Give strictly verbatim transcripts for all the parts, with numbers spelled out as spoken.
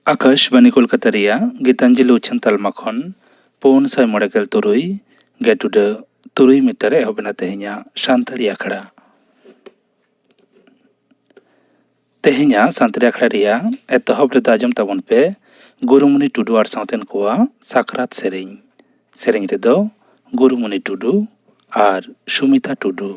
ᱟᱠᱟᱥᱵᱟᱱᱤ ᱠᱳᱞᱠᱟᱛᱟ ᱨᱮᱭᱟᱜ ᱜᱤᱛᱟᱧᱡᱚᱞᱤ ᱩᱪᱷᱟᱹᱱ ᱛᱟᱞᱢᱟ ᱠᱷᱚᱱ ᱯᱩᱱ ᱥᱟᱭ ᱢᱚᱬᱮ ᱜᱮᱞ ᱛᱩᱨᱩᱭ ᱜᱮᱴ ᱩᱰᱟᱹ ᱛᱩᱨᱩᱭ ᱢᱤᱴᱟᱨ ᱨᱮ ᱮᱦᱚᱵ ᱮᱱᱟ ᱛᱮᱦᱮᱧᱟᱜ ᱥᱟᱱᱛᱟᱲᱤ ᱟᱠᱷᱲᱟ᱾ ᱛᱮᱦᱮᱧᱟᱜ ᱥᱟᱱᱛᱟᱲᱤ ᱟᱠᱷᱲᱟ ᱨᱮᱭᱟᱜ ᱮᱛᱚᱦᱚᱵ ᱨᱮᱫᱚ ᱟᱸᱡᱚᱢ ᱛᱟᱵᱚᱱ ᱯᱮ ᱜᱩᱨᱩᱢᱩᱱᱤ ᱴᱩᱰᱩ ᱟᱨ ᱥᱟᱶᱛᱮᱱ ᱠᱚᱣᱟᱜ ᱥᱟᱠᱨᱟᱛ ᱥᱮᱨᱮᱧ᱾ ᱥᱮᱨᱮᱧ ᱨᱮᱫᱚ ᱜᱩᱨᱩᱢᱩᱱᱤ ᱴᱩᱰᱩ ᱟᱨ ᱥᱩᱢᱤᱛᱟ ᱴᱩᱰᱩ᱾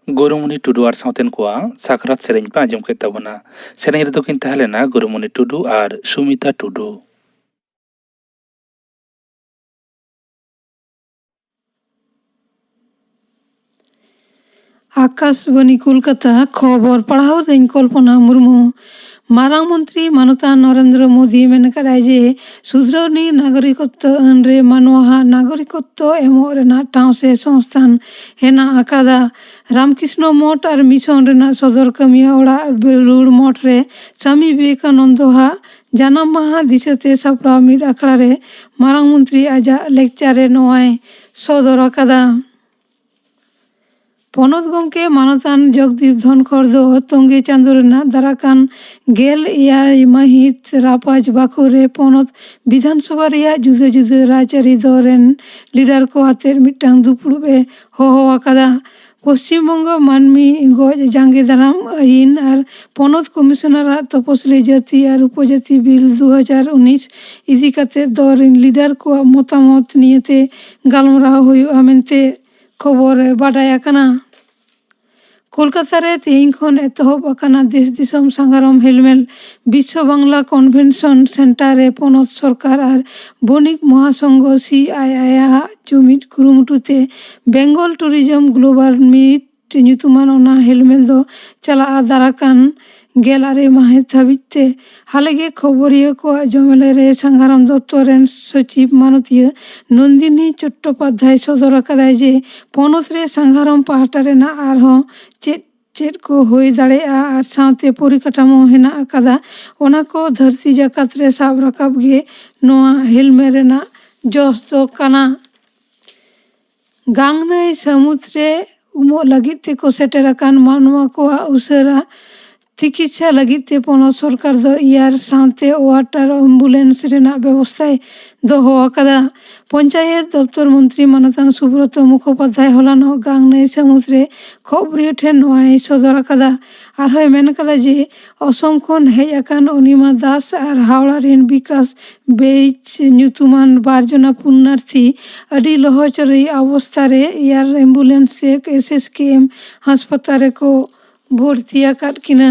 ᱜᱩᱨᱩᱢᱩᱱᱤ ᱴᱩᱰᱩ ᱟᱨ ᱥᱟᱶᱛᱮᱱ ᱠᱚᱣᱟᱜ ᱥᱟᱠᱨᱟᱛ ᱥᱮᱨᱮᱧ ᱯᱮ ᱟᱸᱡᱚᱢ ᱠᱮᱫ ᱛᱟᱵᱚᱱᱟ᱾ ᱥᱮᱨᱮᱧ ᱨᱮᱫᱚ ᱠᱤᱱ ᱛᱟᱦᱮᱸ ᱞᱮᱱᱟ ᱜᱩᱨᱩᱢᱩᱱᱤ ᱴᱩᱰᱩ ᱟᱨ ᱥᱩᱢᱤᱛᱟ ᱴᱩᱰᱩ᱾ ᱟᱠᱟᱥᱵᱟᱱᱤ ᱠᱳᱞᱠᱟᱛᱟ, ᱠᱷᱚᱵᱚᱨ ᱯᱟᱲᱦᱟᱣ ᱫᱟᱹᱧ ᱠᱚᱞᱯᱚᱱᱟ ᱢᱩᱨᱢᱩ᱾ ᱢᱟᱨᱟᱝ ᱢᱚᱱᱛᱨᱤ ᱢᱟᱱᱚᱛᱟᱱ ᱱᱚᱨᱮᱱᱫᱨᱚ ᱢᱳᱫᱤ ᱢᱮᱱ ᱟᱠᱟᱫᱟᱭ ᱡᱮ ᱥᱩᱫᱷᱨᱟᱹᱣᱱᱤ ᱱᱟᱜᱚᱨᱤᱠᱚᱛᱛᱚ ᱟᱹᱱ ᱨᱮ ᱢᱟᱱᱣᱟ ᱟᱜ ᱱᱟᱜᱚᱨᱤᱠᱚᱛᱛᱚ ᱮᱢᱚᱜ ᱨᱮᱱᱟᱜ ᱴᱷᱟᱶ ᱥᱮ ᱥᱚᱝᱥᱛᱷᱟᱱ ᱦᱮᱱᱟᱜ ᱟᱠᱟᱫᱟ᱾ ᱨᱟᱢᱠᱨᱤᱥᱱᱚ ᱢᱚᱴᱷ ᱟᱨ ᱢᱤᱥᱚᱱ ᱨᱮᱱᱟᱜ ᱥᱚᱫᱚᱨ ᱠᱟᱹᱢᱤᱭᱟᱹ ᱚᱲᱟᱜ ᱵᱮᱞᱩᱲ ᱢᱚᱴᱷ ᱨᱮ ᱥᱟᱢᱤ ᱵᱤᱵᱮᱠᱟᱱᱚᱱᱫᱚ ᱟᱜ ᱡᱟᱱᱟᱢ ᱢᱟᱦᱟ ᱫᱤᱥᱟᱹᱛᱮ ᱥᱟᱯᱲᱟᱣ ᱢᱤᱫ ᱟᱠᱷᱲᱟ ᱨᱮ ᱢᱟᱨᱟᱝ ᱢᱚᱱᱛᱨᱤ ᱟᱡᱟᱜ ᱞᱮᱠᱪᱟᱨ ᱨᱮ ᱱᱚᱣᱟᱭ ᱥᱚᱫᱚᱨ ᱟᱠᱟᱫᱟ᱾ ᱯᱚᱱᱚᱛ ᱜᱚᱢᱠᱮ ᱢᱟᱱᱚᱛᱟᱱ ᱡᱚᱜᱽᱫᱤᱯ ᱫᱷᱚᱱᱠᱷᱚᱲ ᱫᱚ ᱛᱚᱝᱜᱮ ᱪᱟᱸᱫᱳ ᱨᱮᱱᱟᱜ ᱫᱟᱨᱟᱠᱟᱱ ᱜᱮᱞ ᱮᱭᱟᱭ ᱢᱟᱹᱦᱤᱛ ᱨᱟᱯᱟᱡᱽ ᱵᱟᱠᱷᱳ ᱨᱮ ᱯᱚᱱᱚᱛ ᱵᱤᱫᱷᱟᱱ ᱥᱚᱵᱷᱟ ᱨᱮᱭᱟᱜ ᱡᱩᱫᱟᱹ ᱡᱩᱫᱟᱹ ᱨᱟᱡᱽᱟᱹᱨᱤ ᱫᱚᱞ ᱨᱮᱱ ᱞᱤᱰᱟᱨ ᱠᱚ ᱟᱛᱮ ᱢᱤᱫᱴᱟᱝ ᱫᱩᱯᱲᱩᱵ ᱮ ᱦᱚᱦᱚ ᱟᱠᱟᱫᱟ᱾ ᱯᱚᱥᱪᱤᱢ ᱵᱚᱝᱜᱚ ᱢᱟᱹᱱᱢᱤ ᱜᱚᱡ ᱡᱟᱸᱜᱮ ᱫᱟᱨᱟᱢ ᱟᱹᱭᱤᱱ ᱟᱨ ᱯᱚᱱᱚᱛ ᱠᱚᱢᱤᱥᱚᱱᱟᱨ ᱟᱜ ᱛᱚᱯᱚᱥᱤᱞᱤ ᱡᱟᱹᱛᱤ ᱟᱨ ᱩᱯᱚᱡᱟᱹᱛᱤ ᱵᱤᱞ ᱫᱩ ᱦᱟᱡᱟᱨ ᱩᱱᱤᱥ ᱤᱫᱤ ᱠᱟᱛᱮ ᱫᱚᱞ ᱨᱮᱱ ᱞᱤᱰᱟᱨ ᱠᱚᱣᱟᱜ ᱢᱚᱛᱟᱢᱚᱛ ᱱᱤᱭᱮᱛᱮ ᱜᱟᱞᱢᱟᱨᱟᱣ ᱦᱩᱭᱩᱜᱼᱟ ᱢᱮᱱᱛᱮ ᱠᱷᱚᱵᱚᱨ ᱨᱮ ᱵᱟᱰᱟᱭ ᱟᱠᱟᱱᱟ᱾ ᱠᱳᱞᱠᱟᱛᱟ ᱨᱮ ᱛᱮᱦᱮᱧ ᱠᱷᱚᱱ ᱮᱛᱚᱦᱚᱵ ᱟᱠᱟᱱᱟ ᱫᱮᱥ ᱫᱤᱥᱚᱢ ᱥᱟᱸᱜᱟᱲᱚᱢ ᱦᱮᱞᱢᱮᱞ᱾ ᱵᱤᱥᱥᱚ ᱵᱟᱝᱞᱟ ᱠᱚᱱᱵᱷᱮᱱᱥᱚᱱ ᱥᱮᱱᱴᱟᱨ ᱨᱮ ᱯᱚᱱᱚᱛ ᱥᱚᱨᱠᱟᱨ ᱟᱨ ᱵᱚᱱᱤᱠ ᱢᱚᱦᱟᱥᱚᱝᱜᱷᱚ, ᱥᱤ ᱟᱭ ᱟᱭ, ᱟᱜ ᱡᱩᱢᱤᱫ ᱠᱩᱨᱩᱢᱩᱴᱩ ᱛᱮ ᱵᱮᱝᱜᱚᱞ ᱴᱩᱨᱤᱡᱚᱢ ᱜᱞᱳᱵᱟᱞ ᱢᱤᱴ ᱧᱩᱛᱩᱢᱟᱱ ᱚᱱᱟ ᱦᱮᱞᱢᱮᱞ ᱫᱚ ᱪᱟᱞᱟᱜᱼᱟ ᱫᱟᱨᱟᱠᱟᱱ ᱜᱮᱞ ᱟᱨᱮ ᱢᱟᱹᱦᱤᱛ ᱫᱷᱟᱹᱵᱤᱡ ᱛᱮ᱾ ᱦᱟᱞᱮᱜᱮ ᱠᱷᱚᱵᱚᱨᱤᱭᱟᱹ ᱠᱚᱣᱟᱜ ᱡᱚᱢᱮᱞᱟᱭ ᱨᱮ ᱥᱟᱸᱜᱟᱲᱚᱢ ᱫᱚᱯᱛᱚᱨ ᱨᱮᱱ ᱥᱚᱪᱤᱵᱽ ᱢᱟᱱᱚᱛᱤᱭᱟᱹ ᱱᱚᱱᱫᱤᱱᱤ ᱪᱚᱴᱴᱳᱯᱟᱫᱽᱫᱷᱟᱭ ᱥᱚᱫᱚᱨ ᱟᱠᱟᱫᱟᱭ ᱡᱮ ᱯᱚᱱᱚᱛ ᱨᱮ ᱥᱟᱸᱜᱟᱲᱚᱢ ᱯᱟᱦᱴᱟ ᱨᱮᱱᱟᱜ ᱟᱨᱦᱚᱸ ᱪᱮᱫ ᱪᱮᱫ ᱠᱚ ᱦᱩᱭ ᱫᱟᱲᱮᱭᱟᱜᱼᱟ ᱟᱨ ᱥᱟᱶᱛᱮ ᱯᱚᱨᱤᱠᱟᱴᱷᱟᱢᱳ ᱦᱮᱱᱟᱜ ᱟᱠᱟᱫᱟ, ᱚᱱᱟ ᱠᱚ ᱫᱷᱟᱹᱨᱛᱤ ᱡᱟᱠᱟᱛ ᱨᱮ ᱥᱟᱵ ᱨᱟᱠᱟᱵ ᱜᱮ ᱱᱚᱣᱟ ᱦᱮᱞᱢᱮᱞ ᱨᱮᱱᱟᱜ ᱡᱚᱥ ᱫᱚ ᱠᱟᱱᱟ᱾ ᱜᱟᱝ ᱱᱟᱹᱭ ᱥᱟᱹᱢᱩᱫ ᱨᱮ ᱩᱢᱚᱜ ᱞᱟᱹᱜᱤᱫ ᱛᱮᱠᱚ ᱥᱮᱴᱮᱨ ᱟᱠᱟᱱ ᱢᱟᱱᱣᱟ ᱠᱚᱣᱟᱜ ᱩᱥᱟᱹᱨᱟ ᱛᱤᱠᱤᱪᱪᱷᱟ ᱞᱟᱹᱜᱤᱫ ᱛᱮ ᱯᱚᱱᱚᱛ ᱥᱚᱨᱠᱟᱨ ᱫᱚ ᱮᱭᱟᱨ ᱥᱟᱶᱛᱮ ᱚᱣᱟᱴᱟᱨ ᱮᱢᱵᱩᱞᱮᱱᱥ ᱨᱮᱱᱟᱜ ᱵᱮᱵᱚᱥᱛᱷᱟᱭ ᱫᱚᱦᱚ ᱟᱠᱟᱫᱟ᱾ ᱯᱚᱧᱪᱟᱭᱮᱛ ᱫᱚᱯᱛᱚᱨ ᱢᱚᱱᱛᱨᱤ ᱢᱟᱱᱚᱛᱟᱱ ᱥᱩᱵᱨᱚᱛᱚ ᱢᱩᱠᱷᱳᱯᱟᱫᱽᱫᱷᱟᱭ ᱦᱚᱞᱟᱱᱚᱜ ᱜᱟᱝᱱᱟᱹᱭ ᱥᱟᱹᱢᱩᱫ ᱨᱮ ᱠᱷᱚᱵᱚᱨᱤᱭᱟᱹ ᱴᱷᱮᱱ ᱱᱚᱣᱟᱭ ᱥᱚᱫᱚᱨ ᱟᱠᱟᱫᱟ᱾ ᱟᱨᱦᱚᱸᱭ ᱢᱮᱱ ᱟᱠᱟᱫᱟ ᱡᱮ ᱚᱥᱚᱢ ᱠᱷᱚᱱ ᱦᱮᱡ ᱟᱠᱟᱱ ᱚᱱᱤᱢᱟ ᱫᱟᱥ ᱟᱨ ᱦᱟᱣᱲᱟ ᱨᱮᱱ ᱵᱤᱠᱟᱥ ᱵᱮᱭᱤᱪ ᱧᱩᱛᱩᱢᱟᱱ ᱵᱟᱨ ᱡᱚᱱᱟ ᱯᱩᱱᱱᱟᱨᱛᱷᱤ ᱟᱹᱰᱤ ᱞᱚᱦᱚᱪᱚᱨᱤ ᱚᱵᱚᱥᱛᱷᱟ ᱨᱮ ᱮᱭᱟᱨ ᱮᱢᱵᱩᱞᱮᱱᱥ ᱛᱮ ᱮᱥ ᱮᱥ ᱠᱮ ᱮᱢ ᱦᱟᱥᱯᱟᱛᱟᱞ ᱨᱮᱠᱚ ᱵᱷᱚᱨᱛᱤ ᱟᱠᱟᱫ ᱠᱤᱱᱟ᱾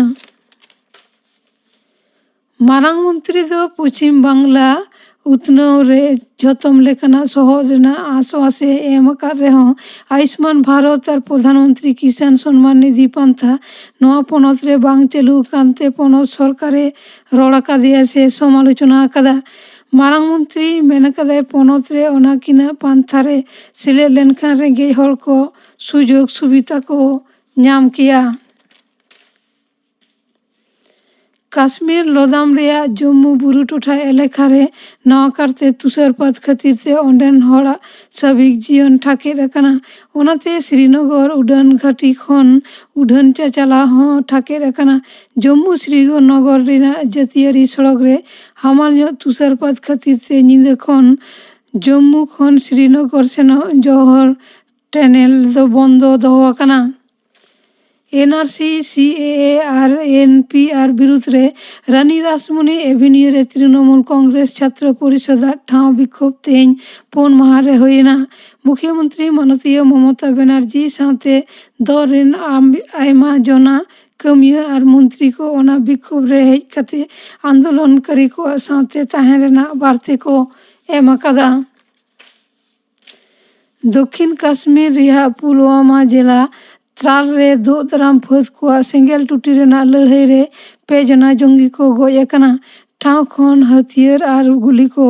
ᱢᱟᱨᱟᱝ ᱢᱚᱱᱛᱨᱤ ᱫᱚ ᱯᱚᱪᱷᱤᱢ ᱵᱟᱝᱞᱟ ᱩᱛᱱᱟᱹᱣ ᱨᱮ ᱡᱷᱚᱛᱚᱢ ᱞᱮᱠᱟᱱᱟᱜ ᱥᱚᱦᱚᱫ ᱨᱮᱱᱟᱜ ᱟᱥᱣᱟᱥ ᱮ ᱮᱢ ᱟᱠᱟᱫ ᱨᱮᱦᱚᱸ, ᱟᱭᱩᱥᱢᱟᱱ ᱵᱷᱟᱨᱚᱛ ᱟᱨ ᱯᱨᱚᱫᱷᱟᱱ ᱢᱚᱱᱛᱨᱤ ᱠᱤᱥᱟᱱ ᱥᱚᱱᱢᱟᱱ ᱱᱤᱫᱷᱤ ᱯᱟᱱᱛᱷᱟ ᱱᱚᱣᱟ ᱯᱚᱱᱚᱛ ᱨᱮ ᱵᱟᱝ ᱪᱟᱹᱞᱩ ᱟᱠᱟᱱ ᱛᱮ ᱯᱚᱱᱚᱛ ᱥᱚᱨᱠᱟᱨ ᱮ ᱨᱚᱲ ᱟᱠᱟᱫᱮᱭᱟ ᱥᱮ ᱥᱚᱢᱟᱞᱳᱪᱚᱱᱟ ᱟᱠᱟᱫᱟ᱾ ᱢᱟᱨᱟᱝ ᱢᱚᱱᱛᱨᱤ ᱢᱮᱱ ᱟᱠᱟᱫᱟᱭ, ᱯᱚᱱᱚᱛ ᱨᱮ ᱚᱱᱟᱠᱤᱱᱟᱜ ᱯᱟᱱᱛᱷᱟ ᱨᱮ ᱥᱮᱞᱮᱫ ᱞᱮᱱᱠᱷᱟᱱ ᱨᱮᱸᱜᱮᱡ ᱦᱚᱲ ᱠᱚ ᱥᱩᱡᱳᱜᱽ ᱥᱩᱵᱤᱫᱷᱟ ᱠᱚ ᱧᱟᱢ ᱠᱮᱭᱟ᱾ ᱠᱟᱥᱢᱤᱨ ᱞᱚᱫᱟᱢ ᱨᱮᱭᱟᱜ ᱡᱚᱢᱢᱩ ᱵᱩᱨᱩ ᱴᱚᱴᱷᱟ ᱮᱞᱟᱠᱟ ᱨᱮ ᱱᱟᱣᱟ ᱠᱟᱨᱛᱮ ᱛᱩᱥᱟᱨᱯᱟᱛ ᱠᱷᱟᱹᱛᱤᱨ ᱛᱮ ᱚᱸᱰᱮᱱ ᱦᱚᱲᱟᱜ ᱥᱟᱹᱵᱤᱠ ᱡᱤᱭᱚᱱ ᱴᱷᱟᱠᱮᱫ ᱟᱠᱟᱱᱟ᱾ ᱚᱱᱟᱛᱮ ᱥᱨᱤᱱᱚᱜᱚᱨ ᱩᱰᱟᱹᱱ ᱜᱷᱟᱹᱴᱤ ᱠᱷᱚᱱ ᱩᱰᱷᱟᱹᱱ ᱪᱟᱪᱟᱞᱟᱣ ᱦᱚᱸ ᱴᱷᱟᱠᱮᱫ ᱟᱠᱟᱱᱟ᱾ ᱡᱚᱢᱢᱩ ᱥᱨᱤᱱᱚᱜᱚᱨ ᱨᱮᱱᱟᱜ ᱡᱟᱹᱛᱤᱭᱟᱹᱨᱤ ᱥᱚᱲᱚᱠ ᱨᱮ ᱦᱟᱢᱟᱞ ᱧᱚᱜ ᱛᱩᱥᱟᱨᱯᱟᱛ ᱠᱷᱟᱹᱛᱤᱨ ᱛᱮ ᱧᱤᱫᱟᱹ ᱠᱷᱚᱱ ᱡᱚᱢᱢᱩ ᱠᱷᱚᱱ ᱥᱨᱤᱱᱚᱜᱚᱨ ᱥᱮᱱᱚᱜ ᱡᱚᱦᱚᱨ ᱴᱟᱱᱮᱞ ᱫᱚ ᱵᱚᱱᱫᱚ ᱫᱚᱦᱚ ᱟᱠᱟᱱᱟ᱾ ᱮᱱ ᱟᱨ ᱥᱤ, ᱥᱤ ᱮ ᱮ ᱟᱨ ᱮᱱ ᱯᱤ ᱟᱨ ᱵᱤᱨᱩᱫᱽ ᱨᱮ ᱨᱟᱱᱤ ᱨᱟᱥᱢᱚᱱᱤ ᱮᱵᱷᱮᱱᱤᱭᱩ ᱨᱮ ᱛᱨᱤᱱᱚᱢᱩᱞ ᱠᱚᱝᱜᱨᱮᱥ ᱪᱷᱟᱛᱨᱚ ᱯᱚᱨᱤᱥᱚᱫᱟᱜ ᱴᱷᱟᱶ ᱵᱤᱠᱷᱳᱵ ᱛᱮᱦᱮᱧ ᱯᱩᱱ ᱢᱟᱦᱟ ᱨᱮ ᱦᱩᱭᱮᱱᱟ᱾ ᱢᱩᱠᱷᱭᱟᱹᱢᱚᱱᱛᱨᱤ ᱢᱟᱱᱚᱛᱤᱭᱟᱹ ᱢᱚᱢᱚᱛᱟ ᱵᱮᱱᱟᱨᱡᱤ ᱥᱟᱶᱛᱮ ᱫᱚᱞ ᱨᱮᱱ ᱟᱢ-, ᱟᱭᱢᱟ ᱡᱚᱱᱟ ᱠᱟᱹᱢᱤᱭᱟᱹ ᱟᱨ ᱢᱚᱱᱛᱨᱤ ᱠᱚ ᱚᱱᱟ ᱵᱤᱠᱷᱳᱵ ᱨᱮ ᱦᱮᱡ ᱠᱟᱛᱮ ᱟᱱᱫᱳᱞᱚᱱᱠᱟᱨᱤ ᱠᱚᱣᱟᱜ ᱥᱟᱶᱛᱮ ᱛᱟᱦᱮᱸ ᱨᱮᱱᱟᱜ ᱵᱟᱨᱛᱮ ᱠᱚ ᱮᱢ ᱟᱠᱟᱫᱟ᱾ ᱫᱚᱠᱠᱷᱤᱱ ᱠᱟᱥᱢᱤᱨ ᱨᱮᱭᱟᱜ ᱯᱩᱞᱣᱟᱢᱟ ᱡᱮᱞᱟ ᱛᱨᱟᱞ ᱨᱮ ᱫᱳᱜ ᱫᱟᱨᱟᱢ ᱯᱷᱟᱹᱫ ᱠᱚᱣᱟᱜ ᱥᱮᱸᱜᱮᱞ ᱴᱩᱴᱤ ᱨᱮᱱᱟᱜ ᱞᱟᱹᱲᱦᱟᱹᱭ ᱨᱮ ᱯᱮ ᱡᱚᱱᱟ ᱡᱚᱝᱜᱤ ᱠᱚ ᱜᱚᱡ ᱟᱠᱟᱱᱟ᱾ ᱴᱷᱟᱶ ᱠᱷᱚᱱ ᱦᱟᱹᱛᱭᱟᱹᱨ ᱟᱨ ᱜᱩᱞᱤ ᱠᱚ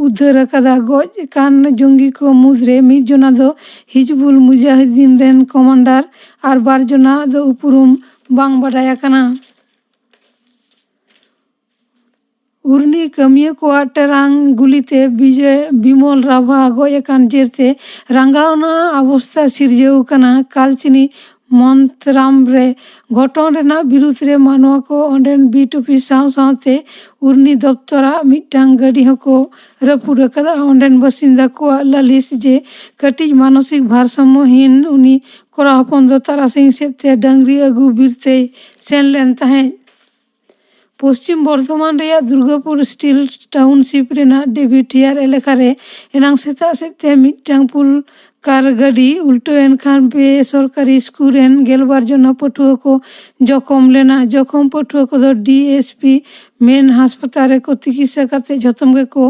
ᱩᱫᱽᱫᱷᱟᱹᱨ ᱟᱠᱟᱫᱟ᱾ ᱜᱚᱡ ᱟᱠᱟᱱ ᱡᱚᱝᱜᱤ ᱠᱚ ᱢᱩᱫᱽᱨᱮ ᱢᱤᱫ ᱡᱚᱱᱟ ᱫᱚ ᱦᱤᱡᱽᱵᱩᱞ ᱢᱩᱡᱟᱦᱤᱫᱤᱱ ᱨᱮᱱ ᱠᱚᱢᱟᱱᱰᱟᱨ ᱟᱨ ᱵᱟᱨ ᱡᱚᱱᱟ ᱫᱚ ᱩᱯᱨᱩᱢ ᱵᱟᱝ ᱵᱟᱰᱟᱭ ᱟᱠᱟᱱᱟ᱾ ᱩᱨᱱᱤ ᱠᱟᱹᱢᱤᱭᱟᱹ ᱠᱚᱣᱟᱜ ᱴᱮᱨᱟᱝ ᱜᱩᱞᱤᱛᱮ ᱵᱤᱡᱚᱭ ᱵᱤᱢᱚᱞ ᱨᱟᱵᱷᱟ ᱜᱚᱡ ᱟᱠᱟᱱ ᱡᱮᱨᱛᱮ ᱨᱟᱸᱜᱟᱣᱱᱟ ᱚᱵᱚᱥᱛᱟ ᱥᱤᱨᱡᱟᱹᱣ ᱟᱠᱟᱱᱟ᱾ ᱠᱟᱞᱪᱤᱱᱤ ᱢᱚᱱᱛᱨᱟᱢ ᱨᱮ ᱜᱷᱚᱴᱚᱱ ᱨᱮᱱᱟᱜ ᱵᱤᱨᱩᱫᱽ ᱨᱮ ᱢᱟᱱᱣᱟ ᱠᱚ ᱚᱸᱰᱮᱱ ᱵᱤᱴ ᱚᱯᱷᱤᱥ ᱥᱟᱶ ᱥᱟᱶᱛᱮ ᱩᱨᱱᱤ ᱫᱚᱯᱛᱚᱨᱟᱜ ᱢᱤᱫᱴᱟᱝ ᱜᱟᱹᱰᱤ ᱦᱚᱸᱠᱚ ᱨᱟᱹᱯᱩᱫ ᱟᱠᱟᱫᱟ᱾ ᱚᱸᱰᱮᱱ ᱵᱟᱥᱤᱱᱫᱟ ᱠᱚᱣᱟᱜ ᱞᱟᱹᱞᱤᱥ ᱡᱮ ᱠᱟᱹᱴᱤᱡ ᱢᱟᱱᱚᱥᱤᱠ ᱵᱷᱟᱨᱥᱟᱢᱢᱚᱦᱤᱱ ᱩᱱᱤ ᱠᱚᱲᱟ ᱦᱚᱯᱚᱱ ᱫᱚ ᱛᱟᱨᱟᱥᱤᱧ ᱥᱮᱫ ᱛᱮ ᱰᱟᱹᱝᱨᱤ ᱟᱹᱜᱩ ᱵᱤᱨ ᱛᱮᱭ ᱥᱮᱱ ᱞᱮᱱ ᱛᱟᱦᱮᱸᱫ᱾ ᱯᱚᱥᱪᱤᱢ ᱵᱚᱨᱫᱷᱚᱢᱟᱱ ᱨᱮᱭᱟᱜ ᱫᱩᱨᱜᱟᱯᱩᱨ ᱥᱴᱤᱞ ᱴᱟᱣᱩᱱᱥᱤᱯ ᱨᱮᱱᱟᱜ ᱰᱮᱵᱷᱤᱰ ᱦᱮᱭᱟᱨ ᱮᱞᱟᱠᱟ ᱨᱮ ᱮᱱᱟᱝ ᱥᱮᱛᱟᱜ ᱥᱮᱫ ᱛᱮ ᱢᱤᱫᱴᱟᱝ ᱯᱩᱞ ᱠᱟᱨ ᱜᱟᱹᱰᱤ ᱩᱞᱴᱟᱹᱣ ᱮᱱ ᱠᱷᱟᱱ ᱵᱮᱥᱚᱨᱠᱟᱨᱤ ᱥᱠᱩᱞ ᱨᱮᱱ ᱜᱮᱞᱵᱟᱨ ᱡᱚᱱᱟ ᱯᱟᱹᱴᱷᱩᱣᱟᱹ ᱠᱚ ᱡᱚᱠᱷᱚᱢ ᱞᱮᱱᱟ᱾ ᱡᱚᱠᱷᱚᱢ ᱯᱟᱹᱴᱷᱩᱣᱟᱹ ᱠᱚᱫᱚ ᱰᱤ ᱮᱥ ᱯᱤ ᱢᱮᱱ ᱦᱟᱥᱯᱟᱛᱟᱞ ᱨᱮᱠᱚ ᱛᱤᱠᱤᱛᱥᱟ ᱠᱟᱛᱮ ᱡᱷᱚᱛᱚᱢ ᱜᱮᱠᱚ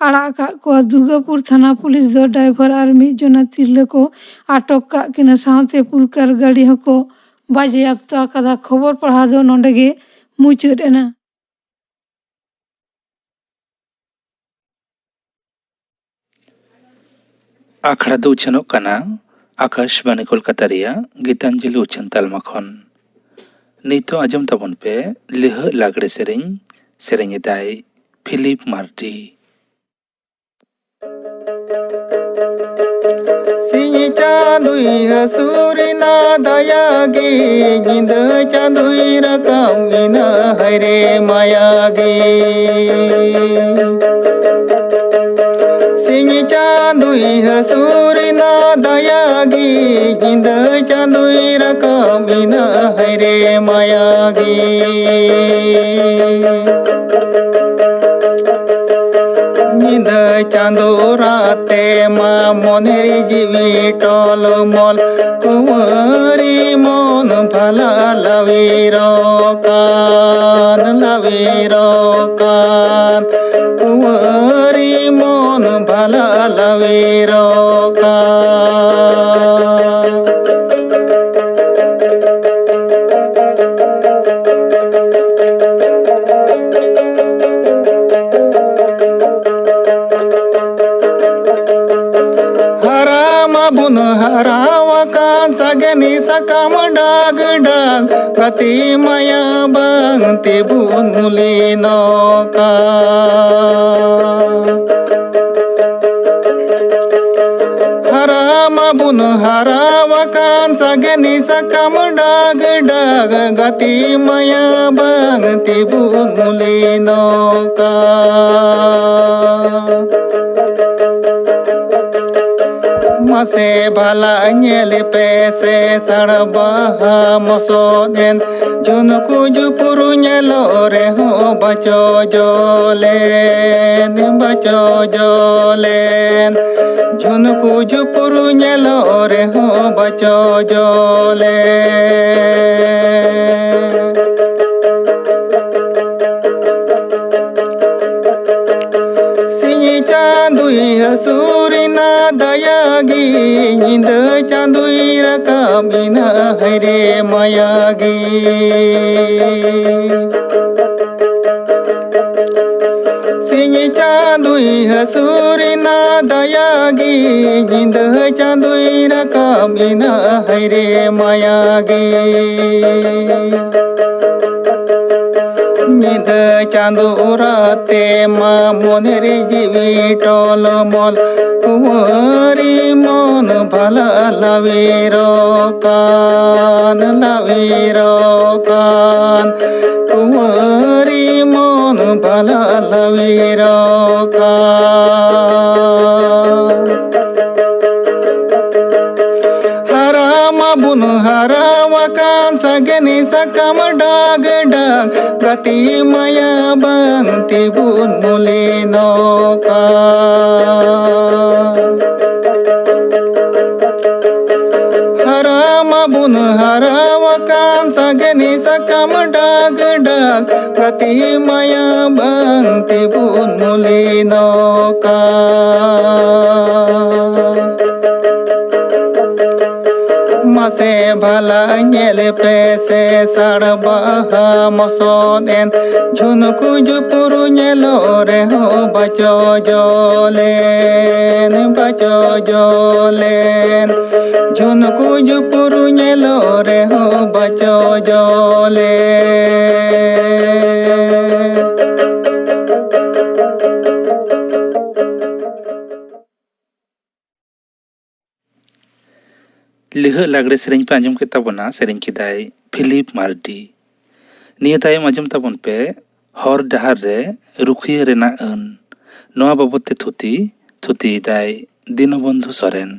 ᱟᱲᱟᱜ ᱟᱠᱟᱫ ᱠᱚᱣᱟ᱾ ᱫᱩᱨᱜᱟᱯᱩᱨ ᱛᱷᱟᱱᱟ ᱯᱩᱞᱤᱥ ᱫᱚ ᱰᱨᱟᱭᱵᱷᱟᱨ ᱟᱨ ᱢᱤᱫ ᱡᱚᱱᱟ ᱛᱤᱨᱞᱟᱹ ᱠᱚ ᱟᱴᱚᱠ ᱠᱟᱜ ᱠᱤᱱᱟ, ᱥᱟᱶᱛᱮ ᱯᱩᱞ ᱠᱟᱨ ᱜᱟᱹᱰᱤ ᱦᱚᱸᱠᱚ ᱵᱟᱡᱮᱭᱟᱯᱛᱚ ᱟᱠᱟᱫᱟ᱾ ᱠᱷᱚᱵᱚᱨ ᱯᱟᱲᱦᱟᱣ ᱫᱚ ᱱᱚᱰᱮ ᱜᱮ ᱢᱩᱪᱟᱹᱫ ᱮᱱᱟ᱾ ᱟᱠᱷᱲᱟ ᱫᱚ ᱩᱪᱷᱟᱹᱱᱚᱜ ᱠᱟᱱᱟ ᱟᱠᱟᱥᱵᱟᱱᱤ ᱠᱳᱞᱠᱟᱛᱟ ᱨᱮᱭᱟᱜ ᱜᱤᱛᱟᱧᱡᱚᱞᱤ ᱩᱪᱷᱟᱹᱱ ᱛᱟᱞᱢᱟ ᱠᱷᱚᱱ᱾ ᱱᱤᱛᱚᱜ ᱟᱸᱡᱚᱢ ᱛᱟᱵᱚᱱ ᱯᱮ ᱞᱤᱦᱟᱹᱜ ᱞᱟᱜᱽᱲᱮ ᱥᱮᱨᱮᱧ᱾ ᱥᱮᱨᱮᱧ ᱮᱫᱟᱭ ᱯᱷᱤᱞᱤᱯ ᱢᱟᱨᱰᱤ᱾ ᱥᱤᱧ ᱪᱟᱸᱫᱚᱭ ᱦᱟᱹᱥᱩᱨ ᱮᱱᱟ ᱫᱟᱭᱟ ᱜᱮ, ᱧᱤᱫᱟᱹ ᱪᱟᱸᱫᱚᱭ ᱨᱟᱠᱟᱵ ᱮᱱᱟ ᱦᱟᱭᱨᱮ ᱢᱟᱭᱟ ᱜᱮ᱾ ᱥᱤᱧ ᱪᱟᱸᱫᱚᱭ ᱦᱟᱹᱥᱩᱨ ᱮᱱᱟ ᱫᱟᱭᱟ ᱜᱮ, ᱧᱤᱫᱟᱹ ᱪᱟᱸᱫᱚᱭ ᱨᱟᱠᱟᱵ ᱮᱱᱟ ᱦᱟᱭᱨᱮ ᱢᱟᱭᱟ ᱜᱮ᱾ ᱧᱤᱫᱟᱹ ᱪᱟᱸᱫᱚ ᱨᱟᱛᱮ ᱢᱟ ᱢᱚᱱᱮᱨ ᱡᱤᱣᱤ ᱴᱚᱞᱢᱚᱞ, ᱠᱩᱸᱣᱟᱹᱨᱤ ᱢᱚᱱ ᱵᱷᱟᱞᱟ ᱞᱟᱣᱤᱨᱚᱜ ᱠᱟᱱ, ᱞᱟᱣᱤᱨᱚᱜ ᱠᱟᱱ, ᱠᱩᱸᱣᱟᱹᱨᱤ ᱢᱚᱱ ᱵᱷᱟᱞᱟ ᱞᱟᱣᱤᱨᱚᱜ ᱠᱟᱱ᱾ ᱦᱟᱨᱟ ᱢᱟᱵᱚᱱ ᱦᱟᱨᱟᱣᱟᱠᱟᱱ, ᱥᱟᱜᱮᱱ ᱥᱟᱠᱟᱢ ᱰᱟᱜᱽ ᱰᱟᱜᱽ, ᱜᱟᱛᱮ ᱢᱟᱭᱟ ᱵᱟᱝ ᱛᱮᱵᱚᱱ ᱢᱩᱞᱤ ᱱᱚᱠᱟ᱾ ᱦᱟᱨᱟ ᱢᱟᱵᱚᱱ ᱦᱟᱨᱟᱣᱟᱠᱟᱱ, ᱥᱟᱜᱮᱱᱤ ᱥᱟᱠᱟᱢ ᱰᱟᱜᱽ ᱰᱟᱜᱽ, ᱜᱟᱛᱮ ᱢᱟᱭᱟ ᱵᱟᱝ ᱛᱮᱵᱚᱱ ᱢᱩᱞᱤ ᱱᱚᱝᱠᱟ᱾ ᱢᱟᱥᱮ ᱵᱷᱟᱞᱟ ᱧᱮᱞ ᱯᱮ ᱥᱮ ᱥᱟᱲ ᱵᱟᱦᱟ ᱢᱚᱥᱚᱫ ᱮᱱ, ᱡᱷᱩᱱᱠᱩ ᱡᱷᱩᱯᱩᱨ ᱧᱮᱞᱚᱜ ᱨᱮᱦᱚᱸ ᱵᱟᱪᱚ ᱡᱚᱞᱮᱱ, ᱵᱟᱪᱚ ᱡᱚᱞᱮᱱ᱾ ᱡᱷᱩᱱᱠᱩ ᱡᱷᱩᱯᱩᱨ ᱧᱮᱞᱚᱜ ᱨᱮᱦᱚᱸ ᱵᱟᱪᱚ ᱡᱚᱞᱮᱱ᱾ ᱥᱤᱧ ᱪᱟᱸᱫᱚᱭ ᱦᱟᱹᱥᱩᱨ ᱮᱱᱟ ᱫᱟᱭᱟ ᱜᱮ, ᱧᱤᱫᱟᱹ ᱪᱟᱸᱫᱚᱭ ᱨᱟᱠᱟᱵ ᱮᱱᱟ ᱦᱟᱭᱨᱮ ᱢᱟᱭᱟ ᱜᱮ᱾ ᱥᱤᱧ ᱪᱟᱸᱫᱚᱭ ᱦᱟᱹᱥᱩᱨ ᱮᱱᱟ ᱫᱟᱭᱟ ᱜᱮ, ᱧᱤᱫᱟᱹ ᱪᱟᱸᱫᱚᱭ ᱨᱟᱠᱟᱵ ᱮᱱᱟ ᱦᱟᱭᱨᱮ ᱢᱟᱭᱟ ᱜᱮ᱾ ᱧᱤᱫᱟᱹ ᱪᱟᱸᱫᱚ ᱨᱟᱛᱮ ᱢᱟ ᱢᱚᱱᱮ ᱨᱮ ᱡᱤᱣᱤ ᱴᱚᱞᱢᱚᱞ, ᱠᱩᱸᱣᱟᱹᱨᱤ ᱢᱚᱱ ᱵᱷᱟᱞᱟ ᱞᱟᱣᱮᱨᱚᱜ ᱠᱟᱱ, ᱞᱟᱣᱮᱨᱚᱜ ᱠᱟᱱ, ᱠᱩᱸᱣᱟᱹᱨᱤ ᱢᱚᱱ ᱵᱷᱟᱞᱟ ᱞᱟᱣᱮᱨᱚᱜ ᱠᱟᱱ᱾ ᱦᱟᱨᱟ ᱢᱟᱵᱚᱱ ᱦᱟᱨᱟᱣᱟᱠᱟᱱ, ᱥᱟᱜᱮᱱᱤ ᱥᱟᱠᱟᱢ ᱰᱟᱜᱽ ᱰᱟᱜᱽ, ᱜᱟᱛᱮ ᱢᱟᱭᱟ ᱵᱟᱝ ᱛᱮᱵᱚᱱ ᱢᱩᱞᱤ ᱱᱚᱝᱠᱟ᱾ ᱦᱟᱨᱟ ᱢᱟᱵᱚᱱ ᱦᱟᱨᱟᱣᱟᱠᱟᱱ, ᱥᱟᱜᱮᱱᱤ ᱥᱟᱠᱟᱢ ᱰᱟᱜᱽ ᱰᱟᱜᱽ, ᱜᱟᱛᱮ ᱢᱟᱭᱟ ᱵᱟᱝ ᱛᱮᱵᱚᱱ ᱢᱩᱞᱤ ᱱᱚᱝᱠᱟ᱾ ᱢᱟᱥᱮ ᱵᱷᱟᱞᱟ ᱧᱮᱞ ᱯᱮ ᱥᱮ ᱥᱟᱲ ᱵᱟᱦᱟ ᱢᱚᱥᱚᱫ ᱮᱱ, ᱡᱷᱩᱱᱠᱩ ᱡᱷᱩᱯᱩᱨ ᱧᱮᱞᱚᱜ ᱨᱮᱦᱚᱸ ᱵᱟᱪᱚ ᱡᱚᱞᱮᱱ, ᱵᱟᱪᱚ ᱡᱚᱞᱮᱱ᱾ ᱡᱷᱩᱱᱠᱩ ᱡᱷᱩᱯᱩᱨ ᱧᱮᱞᱚᱜ ᱨᱮᱦᱚᱸ ᱵᱟᱪᱚ ᱡᱚᱞᱮᱱ᱾ ᱞᱤᱦᱟᱹᱜ ᱞᱟᱜᱽᱲᱮ ᱥᱮᱨᱮᱧ ᱯᱮ ᱟᱸᱡᱚᱢ ᱠᱮᱫ ᱛᱟᱵᱚᱱᱟ, ᱥᱮᱨᱮᱧ ᱠᱮᱫᱟᱭ ᱯᱷᱤᱞᱤᱯ ᱢᱟᱨᱰᱤ᱾ ᱱᱤᱭᱟᱹ ᱛᱟᱭᱚᱢ ᱟᱸᱡᱚᱢ ᱛᱟᱵᱚᱱ ᱯᱮ ᱦᱚᱨ ᱰᱟᱦᱟᱨ ᱨᱮ ᱨᱩᱠᱷᱤᱭᱟᱹ ᱨᱮᱱᱟᱜ ᱟᱹᱱ᱾ ᱱᱚᱣᱟ ᱵᱟᱵᱚᱛ ᱛᱮ ᱛᱷᱩᱛᱤ, ᱛᱷᱩᱛᱤᱭᱮᱫᱟᱭ ᱫᱤᱱᱚᱵᱚᱱᱫᱷᱩ ᱥᱚᱨᱮᱱ᱾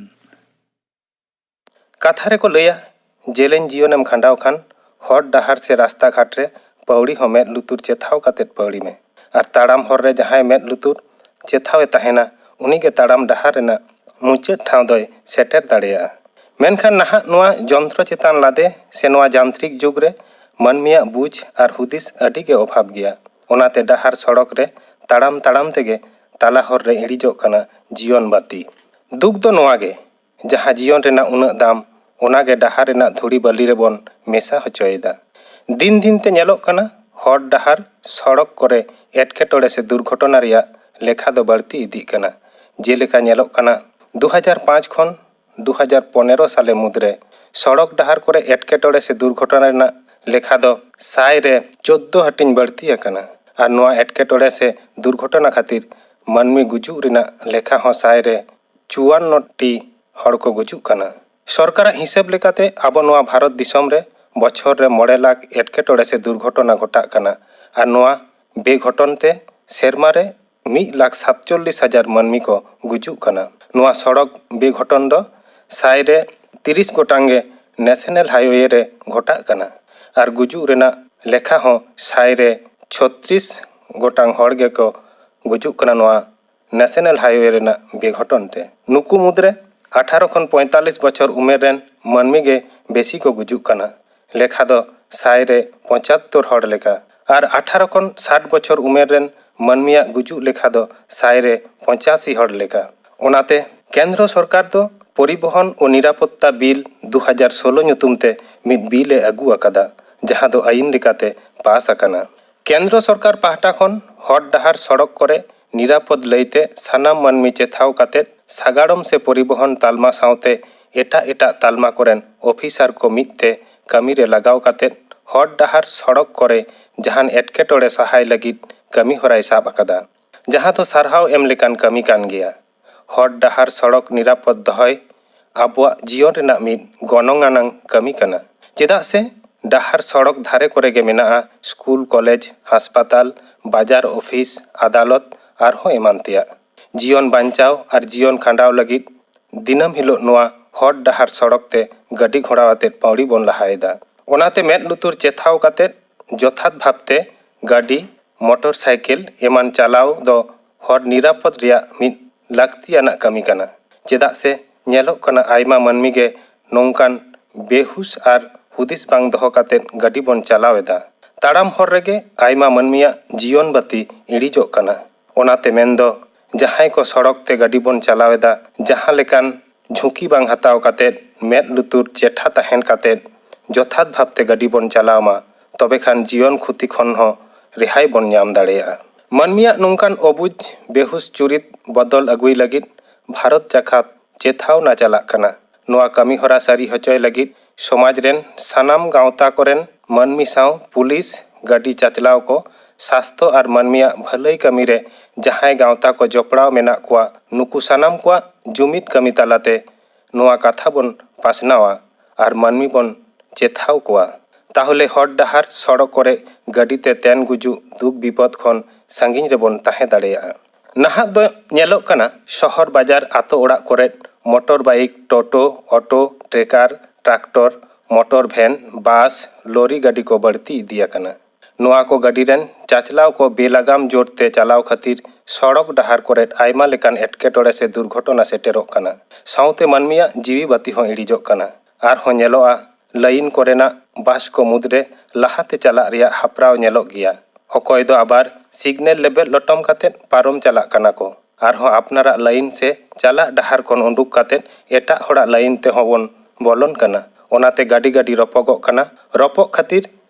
ᱠᱟᱛᱷᱟ ᱨᱮᱠᱚ ᱞᱟᱹᱭᱟ, ᱡᱮᱞᱮᱧ ᱡᱤᱭᱚᱱᱮᱢ ᱠᱷᱟᱸᱰᱟᱣ ᱠᱷᱟᱱ ᱦᱚᱨ ᱰᱟᱦᱟᱨ ᱥᱮ ᱨᱟᱥᱛᱟ ᱜᱷᱟᱴ ᱨᱮ ᱯᱟᱹᱣᱲᱤ ᱦᱚᱸ ᱢᱮᱫ ᱞᱩᱛᱩᱨ ᱪᱮᱛᱷᱟᱣ ᱠᱟᱛᱮᱫ ᱯᱟᱹᱣᱲᱤ ᱢᱮ᱾ ᱟᱨ ᱛᱟᱲᱟᱢ ᱦᱚᱨ ᱨᱮ ᱡᱟᱦᱟᱸᱭ ᱢᱮᱫ ᱞᱩᱛᱩᱨ ᱪᱮᱛᱷᱟᱣ ᱮ ᱛᱟᱦᱮᱱᱟ, ᱩᱱᱤᱜᱮ ᱛᱟᱲᱟᱢ ᱰᱟᱦᱟᱨ ᱨᱮᱱᱟᱜ ᱢᱩᱪᱟᱹᱫ ᱴᱷᱟᱶ ᱫᱚᱭ ᱥᱮᱴᱮᱨ ᱫᱟᱲᱮᱭᱟᱜᱼᱟ᱾ ᱢᱮᱱᱠᱷᱟᱱ ᱱᱟᱦᱟᱜ ᱱᱚᱣᱟ ᱡᱚᱱᱛᱨᱚ ᱪᱮᱛᱟᱱ ᱞᱟᱫᱮ ᱥᱮ ᱱᱚᱣᱟ ᱡᱟᱱᱛᱨᱤᱠ ᱡᱩᱜᱽ ᱨᱮ ᱢᱟᱹᱱᱢᱤᱭᱟᱜ ᱵᱩᱡᱽ ᱟᱨ ᱦᱩᱫᱤᱥ ᱟᱹᱰᱤ ᱜᱮ ᱚᱵᱷᱟᱵᱽ ᱜᱮᱭᱟ᱾ ᱚᱱᱟᱛᱮ ᱰᱟᱦᱟᱨ ᱥᱚᱲᱚᱠ ᱨᱮ ᱛᱟᱲᱟᱢ ᱛᱟᱲᱟᱢ ᱛᱮᱜᱮ ᱛᱟᱞᱟ ᱦᱚᱨ ᱨᱮ ᱤᱬᱤᱡᱚᱜ ᱠᱟᱱᱟ ᱡᱤᱭᱚᱱ ᱵᱟᱹᱛᱤ᱾ ᱫᱩᱠ ᱫᱚ ᱱᱚᱣᱟ ᱜᱮ, ᱡᱟᱦᱟᱸ ᱡᱤᱭᱚᱱ ᱨᱮᱱᱟᱜ ᱩᱱᱟᱹᱜ ᱫᱟᱢ, ᱚᱱᱟ ᱜᱮ ᱰᱟᱦᱟᱨ ᱨᱮᱱᱟᱜ ᱫᱷᱩᱲᱤ ᱵᱟᱹᱞᱤ ᱨᱮᱵᱚᱱ ᱢᱮᱥᱟ ᱦᱚᱪᱚᱭᱮᱫᱟ᱾ ᱫᱤᱱ ᱫᱤᱱ ᱛᱮ ᱧᱮᱞᱚᱜ ᱠᱟᱱᱟ, ᱦᱚᱨ ᱰᱟᱦᱟᱨ ᱥᱚᱲᱚᱠ ᱠᱚᱨᱮ ᱮᱴᱠᱮᱴᱚᱬᱮ ᱥᱮ ᱫᱩᱨᱜᱷᱚᱴᱚᱱᱟ ᱨᱮᱭᱟᱜ ᱞᱮᱠᱷᱟ ᱫᱚ ᱵᱟᱹᱲᱛᱤ ᱤᱫᱤᱜ ᱠᱟᱱᱟ᱾ ᱡᱮᱞᱮᱠᱟ ᱧᱮᱞᱚᱜ ᱠᱟᱱᱟ, ᱫᱩ ᱦᱟᱡᱟᱨ ᱯᱟᱸᱪ ᱠᱷᱚᱱ ᱫᱩ ᱦᱟᱡᱟᱨ ᱯᱚᱱᱮᱨᱚ ᱥᱟᱞᱮ ᱢᱩᱫᱽᱨᱮ ᱥᱚᱲᱚᱠ ᱰᱟᱦᱟᱨ ᱠᱚᱨᱮ ᱮᱴᱠᱮᱴᱚᱬᱮ ᱥᱮ ᱫᱩᱨᱜᱷᱚᱴᱚᱱᱟ ᱨᱮᱱᱟᱜ ᱞᱮᱠᱷᱟ ᱫᱚ ᱥᱟᱭ ᱨᱮ ᱪᱳᱫᱽᱫᱳ ᱦᱟᱹᱴᱤᱧ ᱵᱟᱹᱲᱛᱤ ᱟᱠᱟᱱᱟ᱾ ᱟᱨ ᱱᱚᱣᱟ ᱮᱴᱠᱮᱴᱚᱬᱮ ᱥᱮ ᱫᱩᱨᱜᱷᱚᱴᱚᱱᱟ ᱠᱷᱟᱹᱛᱤᱨ ᱢᱟᱹᱱᱢᱤ ᱜᱩᱡᱩᱜ ᱨᱮᱱᱟᱜ ᱞᱮᱠᱷᱟ ᱦᱚᱸ ᱥᱟᱭ ᱨᱮ ᱪᱩᱣᱟᱱᱱᱚ ᱴᱤ ᱦᱚᱲ ᱠᱚ ᱜᱩᱡᱩᱜ ᱠᱟᱱᱟ᱾ ᱥᱚᱨᱠᱟᱨᱟᱜ ᱦᱤᱥᱟᱹᱵ ᱞᱮᱠᱟᱛᱮ ᱟᱵᱚ ᱱᱚᱣᱟ ᱵᱷᱟᱨᱚᱛ ᱫᱤᱥᱚᱢ ᱨᱮ ᱵᱚᱪᱷᱚᱨ ᱨᱮ ᱢᱚᱬᱮ ᱞᱟᱠᱷ ᱮᱴᱠᱮᱴᱚᱬᱮ ᱥᱮ ᱫᱩᱨᱜᱷᱚᱴᱚᱱᱟ ᱜᱷᱚᱴᱟᱜ ᱠᱟᱱᱟ᱾ ᱟᱨ ᱱᱚᱣᱟ ᱵᱮᱜᱷᱚᱴᱚᱱ ᱛᱮ ᱥᱮᱨᱢᱟ ᱨᱮ ᱢᱤᱫ ᱞᱟᱠᱷ ᱥᱟᱛᱪᱚᱞᱞᱤᱥ ᱦᱟᱡᱟᱨ ᱢᱟᱹᱱᱢᱤ ᱠᱚ ᱜᱩᱡᱩᱜ ᱠᱟᱱᱟ᱾ ᱱᱚᱣᱟ ᱥᱚᱲᱚᱠ ᱵᱮᱜᱷᱚᱴᱚᱱ ᱫᱚ ᱥᱟᱭ ᱨᱮ ᱛᱤᱨᱤᱥ ᱜᱚᱴᱟᱝ ᱜᱮ ᱱᱮᱥᱱᱟᱞ ᱦᱟᱭᱣᱮ ᱨᱮ ᱜᱷᱚᱴᱟᱜ ᱠᱟᱱᱟ᱾ ᱟᱨ ᱜᱩᱡᱩᱜ ᱨᱮᱱᱟᱜ ᱞᱮᱠᱷᱟ ᱦᱚᱸ ᱥᱟᱭ ᱨᱮ ᱪᱷᱚᱛᱨᱤᱥ ᱜᱚᱴᱟᱝ ᱦᱚᱲ ᱜᱮᱠᱚ ᱜᱩᱡᱩᱜ ᱠᱟᱱᱟ ᱱᱚᱣᱟ ᱱᱮᱥᱱᱟᱞ ᱦᱟᱭᱣᱮ ᱨᱮᱱᱟᱜ ᱵᱮᱜᱷᱚᱴᱚᱱ ᱛᱮ᱾ ᱱᱩᱠᱩ ᱢᱩᱫᱽᱨᱮ ᱟᱴᱷᱟᱨᱚ ᱠᱷᱚᱱ ᱯᱚᱸᱭᱛᱟᱞᱞᱤᱥ ᱵᱚᱪᱷᱚᱨ ᱩᱢᱮᱨ ᱨᱮᱱ ᱢᱟᱹᱱᱢᱤ ᱜᱮ ᱵᱮᱥᱤ ᱠᱚ ᱜᱩᱡᱩᱜ ᱠᱟᱱᱟ᱾ ᱞᱮᱠᱷᱟ ᱫᱚ ᱥᱟᱭ ᱨᱮ ᱯᱚᱸᱪᱟᱛᱛᱳᱨ ᱦᱚᱲ ᱞᱮᱠᱟ᱾ ᱟᱨ ᱟᱴᱷᱟᱨᱚ ᱠᱷᱚᱱ ᱥᱟᱴ ᱵᱚᱪᱷᱚᱨ ᱩᱢᱮᱨ ᱨᱮᱱ ᱢᱟᱹᱱᱢᱤᱭᱟᱜ ᱜᱩᱡᱩᱜ ᱞᱮᱠᱷᱟ ᱫᱚ ᱥᱟᱭ ᱨᱮ ᱯᱚᱸᱪᱟᱥᱤ ᱦᱚᱲ ᱞᱮᱠᱟ᱾ ᱚᱱᱟᱛᱮ ᱠᱮᱱᱫᱨᱚ ᱥᱚᱨᱠᱟᱨ ᱫᱚ ᱯᱚᱨᱤᱵᱚᱦᱚᱱ ᱳ ᱱᱤᱨᱟᱯᱚᱛᱛᱟ ᱵᱤᱞ ᱫᱩ ᱦᱟᱡᱟᱨ ᱥᱳᱞᱳ ᱧᱩᱛᱩᱢ ᱛᱮ ᱢᱤᱫ ᱵᱤᱞ ᱮ ᱟᱹᱜᱩ ᱟᱠᱟᱫᱟ, ᱡᱟᱦᱟᱸ ᱫᱚ ᱟᱹᱭᱤᱱ ᱞᱮᱠᱟᱛᱮ ᱯᱟᱥ ᱟᱠᱟᱱᱟ᱾ ᱠᱮᱱᱫᱨᱚ ᱥᱚᱨᱠᱟᱨ ᱯᱟᱦᱴᱟ ᱠᱷᱚᱱ ᱦᱚᱨ ᱰᱟᱦᱟᱨ ᱥᱚᱲᱚᱠ ᱠᱚᱨᱮ ᱱᱤᱨᱟᱯᱚᱫ ᱞᱟᱹᱭᱛᱮ ᱥᱟᱱᱟᱢ ᱢᱟᱹᱱᱢᱤ ᱪᱮᱛᱷᱟᱣ ᱠᱟᱛᱮᱫ ᱥᱟᱜᱟᱲᱚᱢ ᱥᱮ ᱯᱚᱨᱤᱵᱚᱦᱚᱱ ᱛᱟᱞᱢᱟ ᱥᱟᱶᱛᱮ ᱮᱴᱟᱜ ᱮᱴᱟᱜ ᱛᱟᱞᱢᱟ ᱠᱚᱨᱮᱱ ᱚᱯᱷᱤᱥᱟᱨ ᱠᱚ ᱢᱤᱫ ᱛᱮ ᱠᱟᱹᱢᱤ ᱨᱮ ᱞᱟᱜᱟᱣ ᱠᱟᱛᱮᱫ ᱦᱚᱨ ᱰᱟᱦᱟᱨ ᱥᱚᱲᱚᱠ ᱠᱚᱨᱮ ᱡᱟᱦᱟᱱ ᱮᱴᱠᱮᱴᱚᱬᱮ ᱥᱟᱦᱟᱭ ᱞᱟᱹᱜᱤᱫ ᱠᱟᱹᱢᱤ ᱦᱚᱨᱟᱭ ᱥᱟᱵ ᱟᱠᱟᱫᱟ, ᱡᱟᱦᱟᱸ ᱫᱚ ᱥᱟᱨᱦᱟᱣ ᱮᱢ ᱞᱮᱠᱟᱱ ᱠᱟᱹᱢᱤ ᱠᱟᱱ ᱜᱮᱭᱟ᱾ ᱦᱚᱨ ᱰᱟᱦᱟᱨ ᱥᱚᱲᱚᱠ ᱱᱤᱨᱟᱯᱚᱫ ᱫᱚᱦᱚᱭ ᱟᱵᱚᱣᱟᱜ ᱡᱤᱭᱚᱱ ᱨᱮᱱᱟᱜ ᱢᱤᱫ ᱜᱚᱱᱚᱝ ᱟᱱᱟᱝ ᱠᱟᱹᱢᱤ ᱠᱟᱱᱟ᱾ ᱪᱮᱫᱟᱜ ᱥᱮ ᱰᱟᱦᱟᱨ ᱥᱚᱲᱚᱠ ᱫᱷᱟᱨᱮ ᱠᱚᱨᱮ ᱜᱮ ᱢᱮᱱᱟᱜᱼᱟ ᱥᱠᱩᱞ, ᱠᱚᱞᱮᱡᱽ, ᱦᱟᱥᱯᱟᱛᱟᱞ, ᱵᱟᱡᱟᱨ, ᱚᱯᱷᱤᱥ, ᱟᱫᱟᱞᱚᱛ, ᱟᱨᱦᱚᱸ ᱮᱢᱟᱱ ᱛᱮᱭᱟᱜ᱾ ᱡᱤᱭᱚᱱ ᱵᱟᱧᱪᱟᱣ ᱟᱨ ᱡᱤᱭᱚᱱ ᱠᱷᱟᱸᱰᱟᱣ ᱞᱟᱹᱜᱤᱫ ᱫᱤᱱᱟᱹᱢ ᱦᱤᱞᱳᱜ ᱱᱚᱣᱟ ᱦᱚᱨ ᱰᱟᱦᱟᱨ ᱥᱚᱲᱚᱠ ᱛᱮ ᱜᱟᱹᱰᱤ ᱜᱷᱚᱲᱟᱣ ᱟᱛᱮᱫ ᱯᱟᱹᱣᱲᱤ ᱵᱚᱱ ᱞᱟᱦᱟᱭᱮᱫᱟ᱾ ᱚᱱᱟᱛᱮ ᱢᱮᱫ ᱞᱩᱛᱩᱨ ᱪᱮᱛᱷᱟᱣ ᱠᱟᱛᱮᱫ ᱡᱚᱛᱷᱟᱛ ᱵᱷᱟᱵᱽᱛᱮ ᱜᱟᱹᱰᱤ, ᱢᱚᱴᱚᱨ ᱥᱟᱭᱠᱮᱞ ᱮᱢᱟᱱ ᱪᱟᱞᱟᱣ ᱫᱚ ᱦᱚᱨ ᱱᱤᱨᱟᱯᱚᱫ ᱨᱮᱭᱟᱜ ᱢᱤᱫ ᱞᱟᱹᱠᱛᱤᱭᱟᱱᱟᱜ ᱠᱟᱹᱢᱤ ᱠᱟᱱᱟ᱾ ᱪᱮᱫᱟᱜ ᱥᱮ ᱧᱮᱞᱚᱜ ᱠᱟᱱᱟ ᱟᱭᱢᱟ ᱢᱟᱹᱱᱢᱤ ᱜᱮ ᱱᱚᱝᱠᱟᱱ ᱵᱮᱦᱩᱥ ᱟᱨ ᱦᱩᱫᱤᱥ ᱵᱟᱝ ᱫᱚᱦᱚ ᱠᱟᱛᱮᱫ ᱜᱟᱹᱰᱤ ᱵᱚᱱ ᱪᱟᱞᱟᱣ ᱮᱫᱟ᱾ ᱛᱟᱲᱟᱢ ᱦᱚᱨ ᱨᱮᱜᱮ ᱟᱭᱢᱟ ᱢᱟᱹᱱᱢᱤᱭᱟᱜ ᱡᱤᱭᱚᱱ ᱵᱟᱹᱛᱤ ᱤᱬᱤᱡᱚᱜ ᱠᱟᱱᱟ᱾ ᱚᱱᱟᱛᱮ ᱢᱮᱱᱫᱚ ᱡᱟᱦᱟᱸᱭ ᱠᱚ ᱥᱚᱲᱚᱠ ᱛᱮ ᱜᱟᱹᱰᱤ ᱵᱚᱱ ᱪᱟᱞᱟᱣ ᱮᱫᱟ, ᱡᱟᱦᱟᱸ ᱞᱮᱠᱟᱱ ᱡᱷᱩᱸᱠᱤ ᱵᱟᱝ ᱦᱟᱛᱟᱣ ᱠᱟᱛᱮᱫ ᱢᱮᱫ ᱞᱩᱛᱩᱨ ᱪᱮᱴᱷᱟ ᱛᱟᱦᱮᱱ ᱠᱟᱛᱮᱫ ᱡᱚᱛᱷᱟᱛ ᱵᱷᱟᱵᱽᱛᱮ ᱜᱟᱹᱰᱤ ᱵᱚᱱ ᱪᱟᱞᱟᱣ ᱢᱟ, ᱛᱚᱵᱮ ᱠᱷᱟᱱ ᱡᱤᱭᱚᱱ ᱠᱷᱩᱛᱤ ᱠᱷᱚᱱ ᱦᱚᱸ ᱨᱮᱦᱟᱭ ᱵᱚᱱ ᱧᱟᱢ ᱫᱟᱲᱮᱭᱟᱜᱼᱟ᱾ ᱢᱟᱹᱱᱢᱤᱭᱟᱜ ᱱᱚᱝᱠᱟᱱ ᱚᱵᱩᱡᱽ ᱵᱮᱦᱩᱥ ᱪᱩᱨᱤᱛ ᱵᱚᱫᱚᱞ ᱟᱹᱜᱩᱭ ᱞᱟᱹᱜᱤᱫ ᱵᱷᱟᱨᱚᱛ ᱡᱟᱠᱟᱛ ᱪᱮᱛᱷᱟᱣᱱᱟ ᱪᱟᱞᱟᱜ ᱠᱟᱱᱟ᱾ ᱱᱚᱣᱟ ᱠᱟᱹᱢᱤ ᱦᱚᱨᱟ ᱥᱟᱹᱨᱤ ᱦᱚᱪᱚᱭ ᱞᱟᱹᱜᱤᱫ ᱥᱚᱢᱟᱡᱽ ᱨᱮᱱ ᱥᱟᱱᱟᱢ ᱜᱟᱶᱛᱟ ᱠᱚᱨᱮᱱ ᱢᱟᱹᱱᱢᱤ ᱥᱟᱶ ᱯᱩᱞᱤᱥ, ᱜᱟᱹᱰᱤ ᱪᱟᱪᱞᱟᱣ ᱠᱚ, ᱥᱟᱥᱛᱷᱚ ᱟᱨ ᱢᱟᱹᱱᱢᱤᱭᱟᱜ ᱵᱷᱟᱹᱞᱟᱹᱭ ᱠᱟᱹᱢᱤ ᱨᱮ ᱡᱟᱦᱟᱸᱭ ᱜᱟᱶᱛᱟ ᱠᱚ ᱡᱚᱯᱲᱟᱣ ᱢᱮᱱᱟᱜ ᱠᱚᱣᱟ, ᱱᱩᱠᱩ ᱥᱟᱱᱟᱢ ᱠᱚᱣᱟᱜ ᱡᱩᱢᱤᱫ ᱠᱟᱹᱢᱤ ᱛᱟᱞᱟᱛᱮ ᱱᱚᱣᱟ ᱠᱟᱛᱷᱟ ᱵᱚᱱ ᱯᱟᱥᱱᱟᱣᱟ ᱟᱨ ᱢᱟᱹᱱᱢᱤ ᱵᱚᱱ ᱪᱮᱛᱷᱟᱣ ᱠᱚᱣᱟ᱾ ᱛᱟᱦᱚᱞᱮ ᱦᱚᱨ ᱰᱟᱦᱟᱨ ᱥᱚᱲᱚᱠ ᱠᱚᱨᱮ ᱜᱟᱹᱰᱤ ᱛᱮ ᱛᱮᱱ ᱜᱩᱡᱩᱜ ᱫᱩᱠ ᱵᱤᱯᱚᱫ ᱠᱷᱚᱱ ᱥᱟᱺᱜᱤᱧ ᱨᱮᱵᱚᱱ ᱛᱟᱦᱮᱸ ᱫᱟᱲᱮᱭᱟᱜᱼᱟ᱾ ᱱᱟᱦᱟᱜ ᱫᱚ ᱧᱮᱞᱚᱜ ᱠᱟᱱᱟ ᱥᱚᱦᱚᱨ ᱵᱟᱡᱟᱨ ᱟᱛᱳ ᱚᱲᱟᱜ ᱠᱚᱨᱮ ᱢᱚᱴᱚᱨ ᱵᱟᱭᱤᱠ, ᱴᱳᱴᱳ, ᱚᱴᱳ, ᱴᱨᱮᱠᱟᱨ, ᱴᱨᱟᱠᱴᱚᱨ, ᱢᱚᱴᱚᱨ ᱵᱷᱮᱱ, ᱵᱟᱥ, ᱞᱚᱨᱤ ᱜᱟᱹᱰᱤ ᱠᱚ ᱵᱟᱹᱲᱛᱤ ᱤᱫᱤ ᱟᱠᱟᱱᱟ᱾ ᱱᱚᱣᱟ ᱠᱚ ᱜᱟᱹᱰᱤ ᱨᱮᱱ ᱪᱟᱪᱞᱟᱣ ᱠᱚ ᱵᱮᱞᱟᱜᱟᱢ ᱡᱳᱨ ᱛᱮ ᱪᱟᱞᱟᱣ ᱠᱷᱟᱹᱛᱤᱨ ᱥᱚᱲᱚᱠ ᱰᱟᱦᱟᱨ ᱠᱚᱨᱮ ᱟᱭᱢᱟ ᱞᱮᱠᱟᱱ ᱮᱴᱠᱮᱴᱚᱬᱮ ᱥᱮ ᱫᱩᱨᱜᱷᱚᱴᱚᱱᱟ ᱥᱮᱴᱮᱨᱚᱜ ᱠᱟᱱᱟ᱾ ᱥᱟᱶᱛᱮ ᱢᱟᱹᱱᱢᱤᱭᱟᱜ ᱡᱤᱣᱤ ᱵᱟᱹᱛᱤ ᱦᱚᱸ ᱤᱬᱤᱡᱚᱜ ᱠᱟᱱᱟ᱾ ᱟᱨᱦᱚᱸ ᱧᱮᱞᱚᱜᱼᱟ, ᱞᱟᱭᱤᱱ ᱠᱚᱨᱮᱱᱟᱜ ᱵᱟᱥ ᱠᱚ ᱢᱩᱫᱽᱨᱮ ᱞᱟᱦᱟᱛᱮ ᱪᱟᱞᱟᱜ ᱨᱮᱭᱟᱜ ᱦᱟᱯᱨᱟᱣ ᱧᱮᱞᱚᱜ ᱜᱮᱭᱟ᱾ ᱚᱠᱚᱭ ᱫᱚ ᱟᱵᱟᱨ ᱥᱤᱜᱽᱱᱮᱞ ᱞᱮᱵᱮᱫ ᱞᱚᱴᱚᱢ ᱠᱟᱛᱮᱫ ᱯᱟᱨᱚᱢ ᱪᱟᱞᱟᱜ ᱠᱟᱱᱟ ᱠᱚ᱾ ᱟᱨᱦᱚᱸ ᱟᱯᱱᱟᱨᱟᱜ ᱞᱟᱭᱤᱱ ᱥᱮ ᱪᱟᱞᱟᱜ ᱰᱟᱦᱟᱨ ᱠᱷᱚᱱ ᱩᱰᱩᱠ ᱠᱟᱛᱮᱫ ᱮᱴᱟᱜ ᱦᱚᱲᱟᱜ ᱞᱟᱭᱤᱱ ᱛᱮᱦᱚᱸ ᱵᱚᱱ ᱵᱚᱞᱚᱱ ᱠᱟᱱᱟ᱾ ᱚᱱᱟᱛᱮ ᱜᱟᱹᱰᱤ ᱜᱟᱹᱰᱤ ᱨᱚᱯᱚᱜᱚᱜ ᱠᱟᱱᱟ᱾ ᱨᱚᱯᱚᱜ ᱠᱷᱟᱹᱛᱤᱨ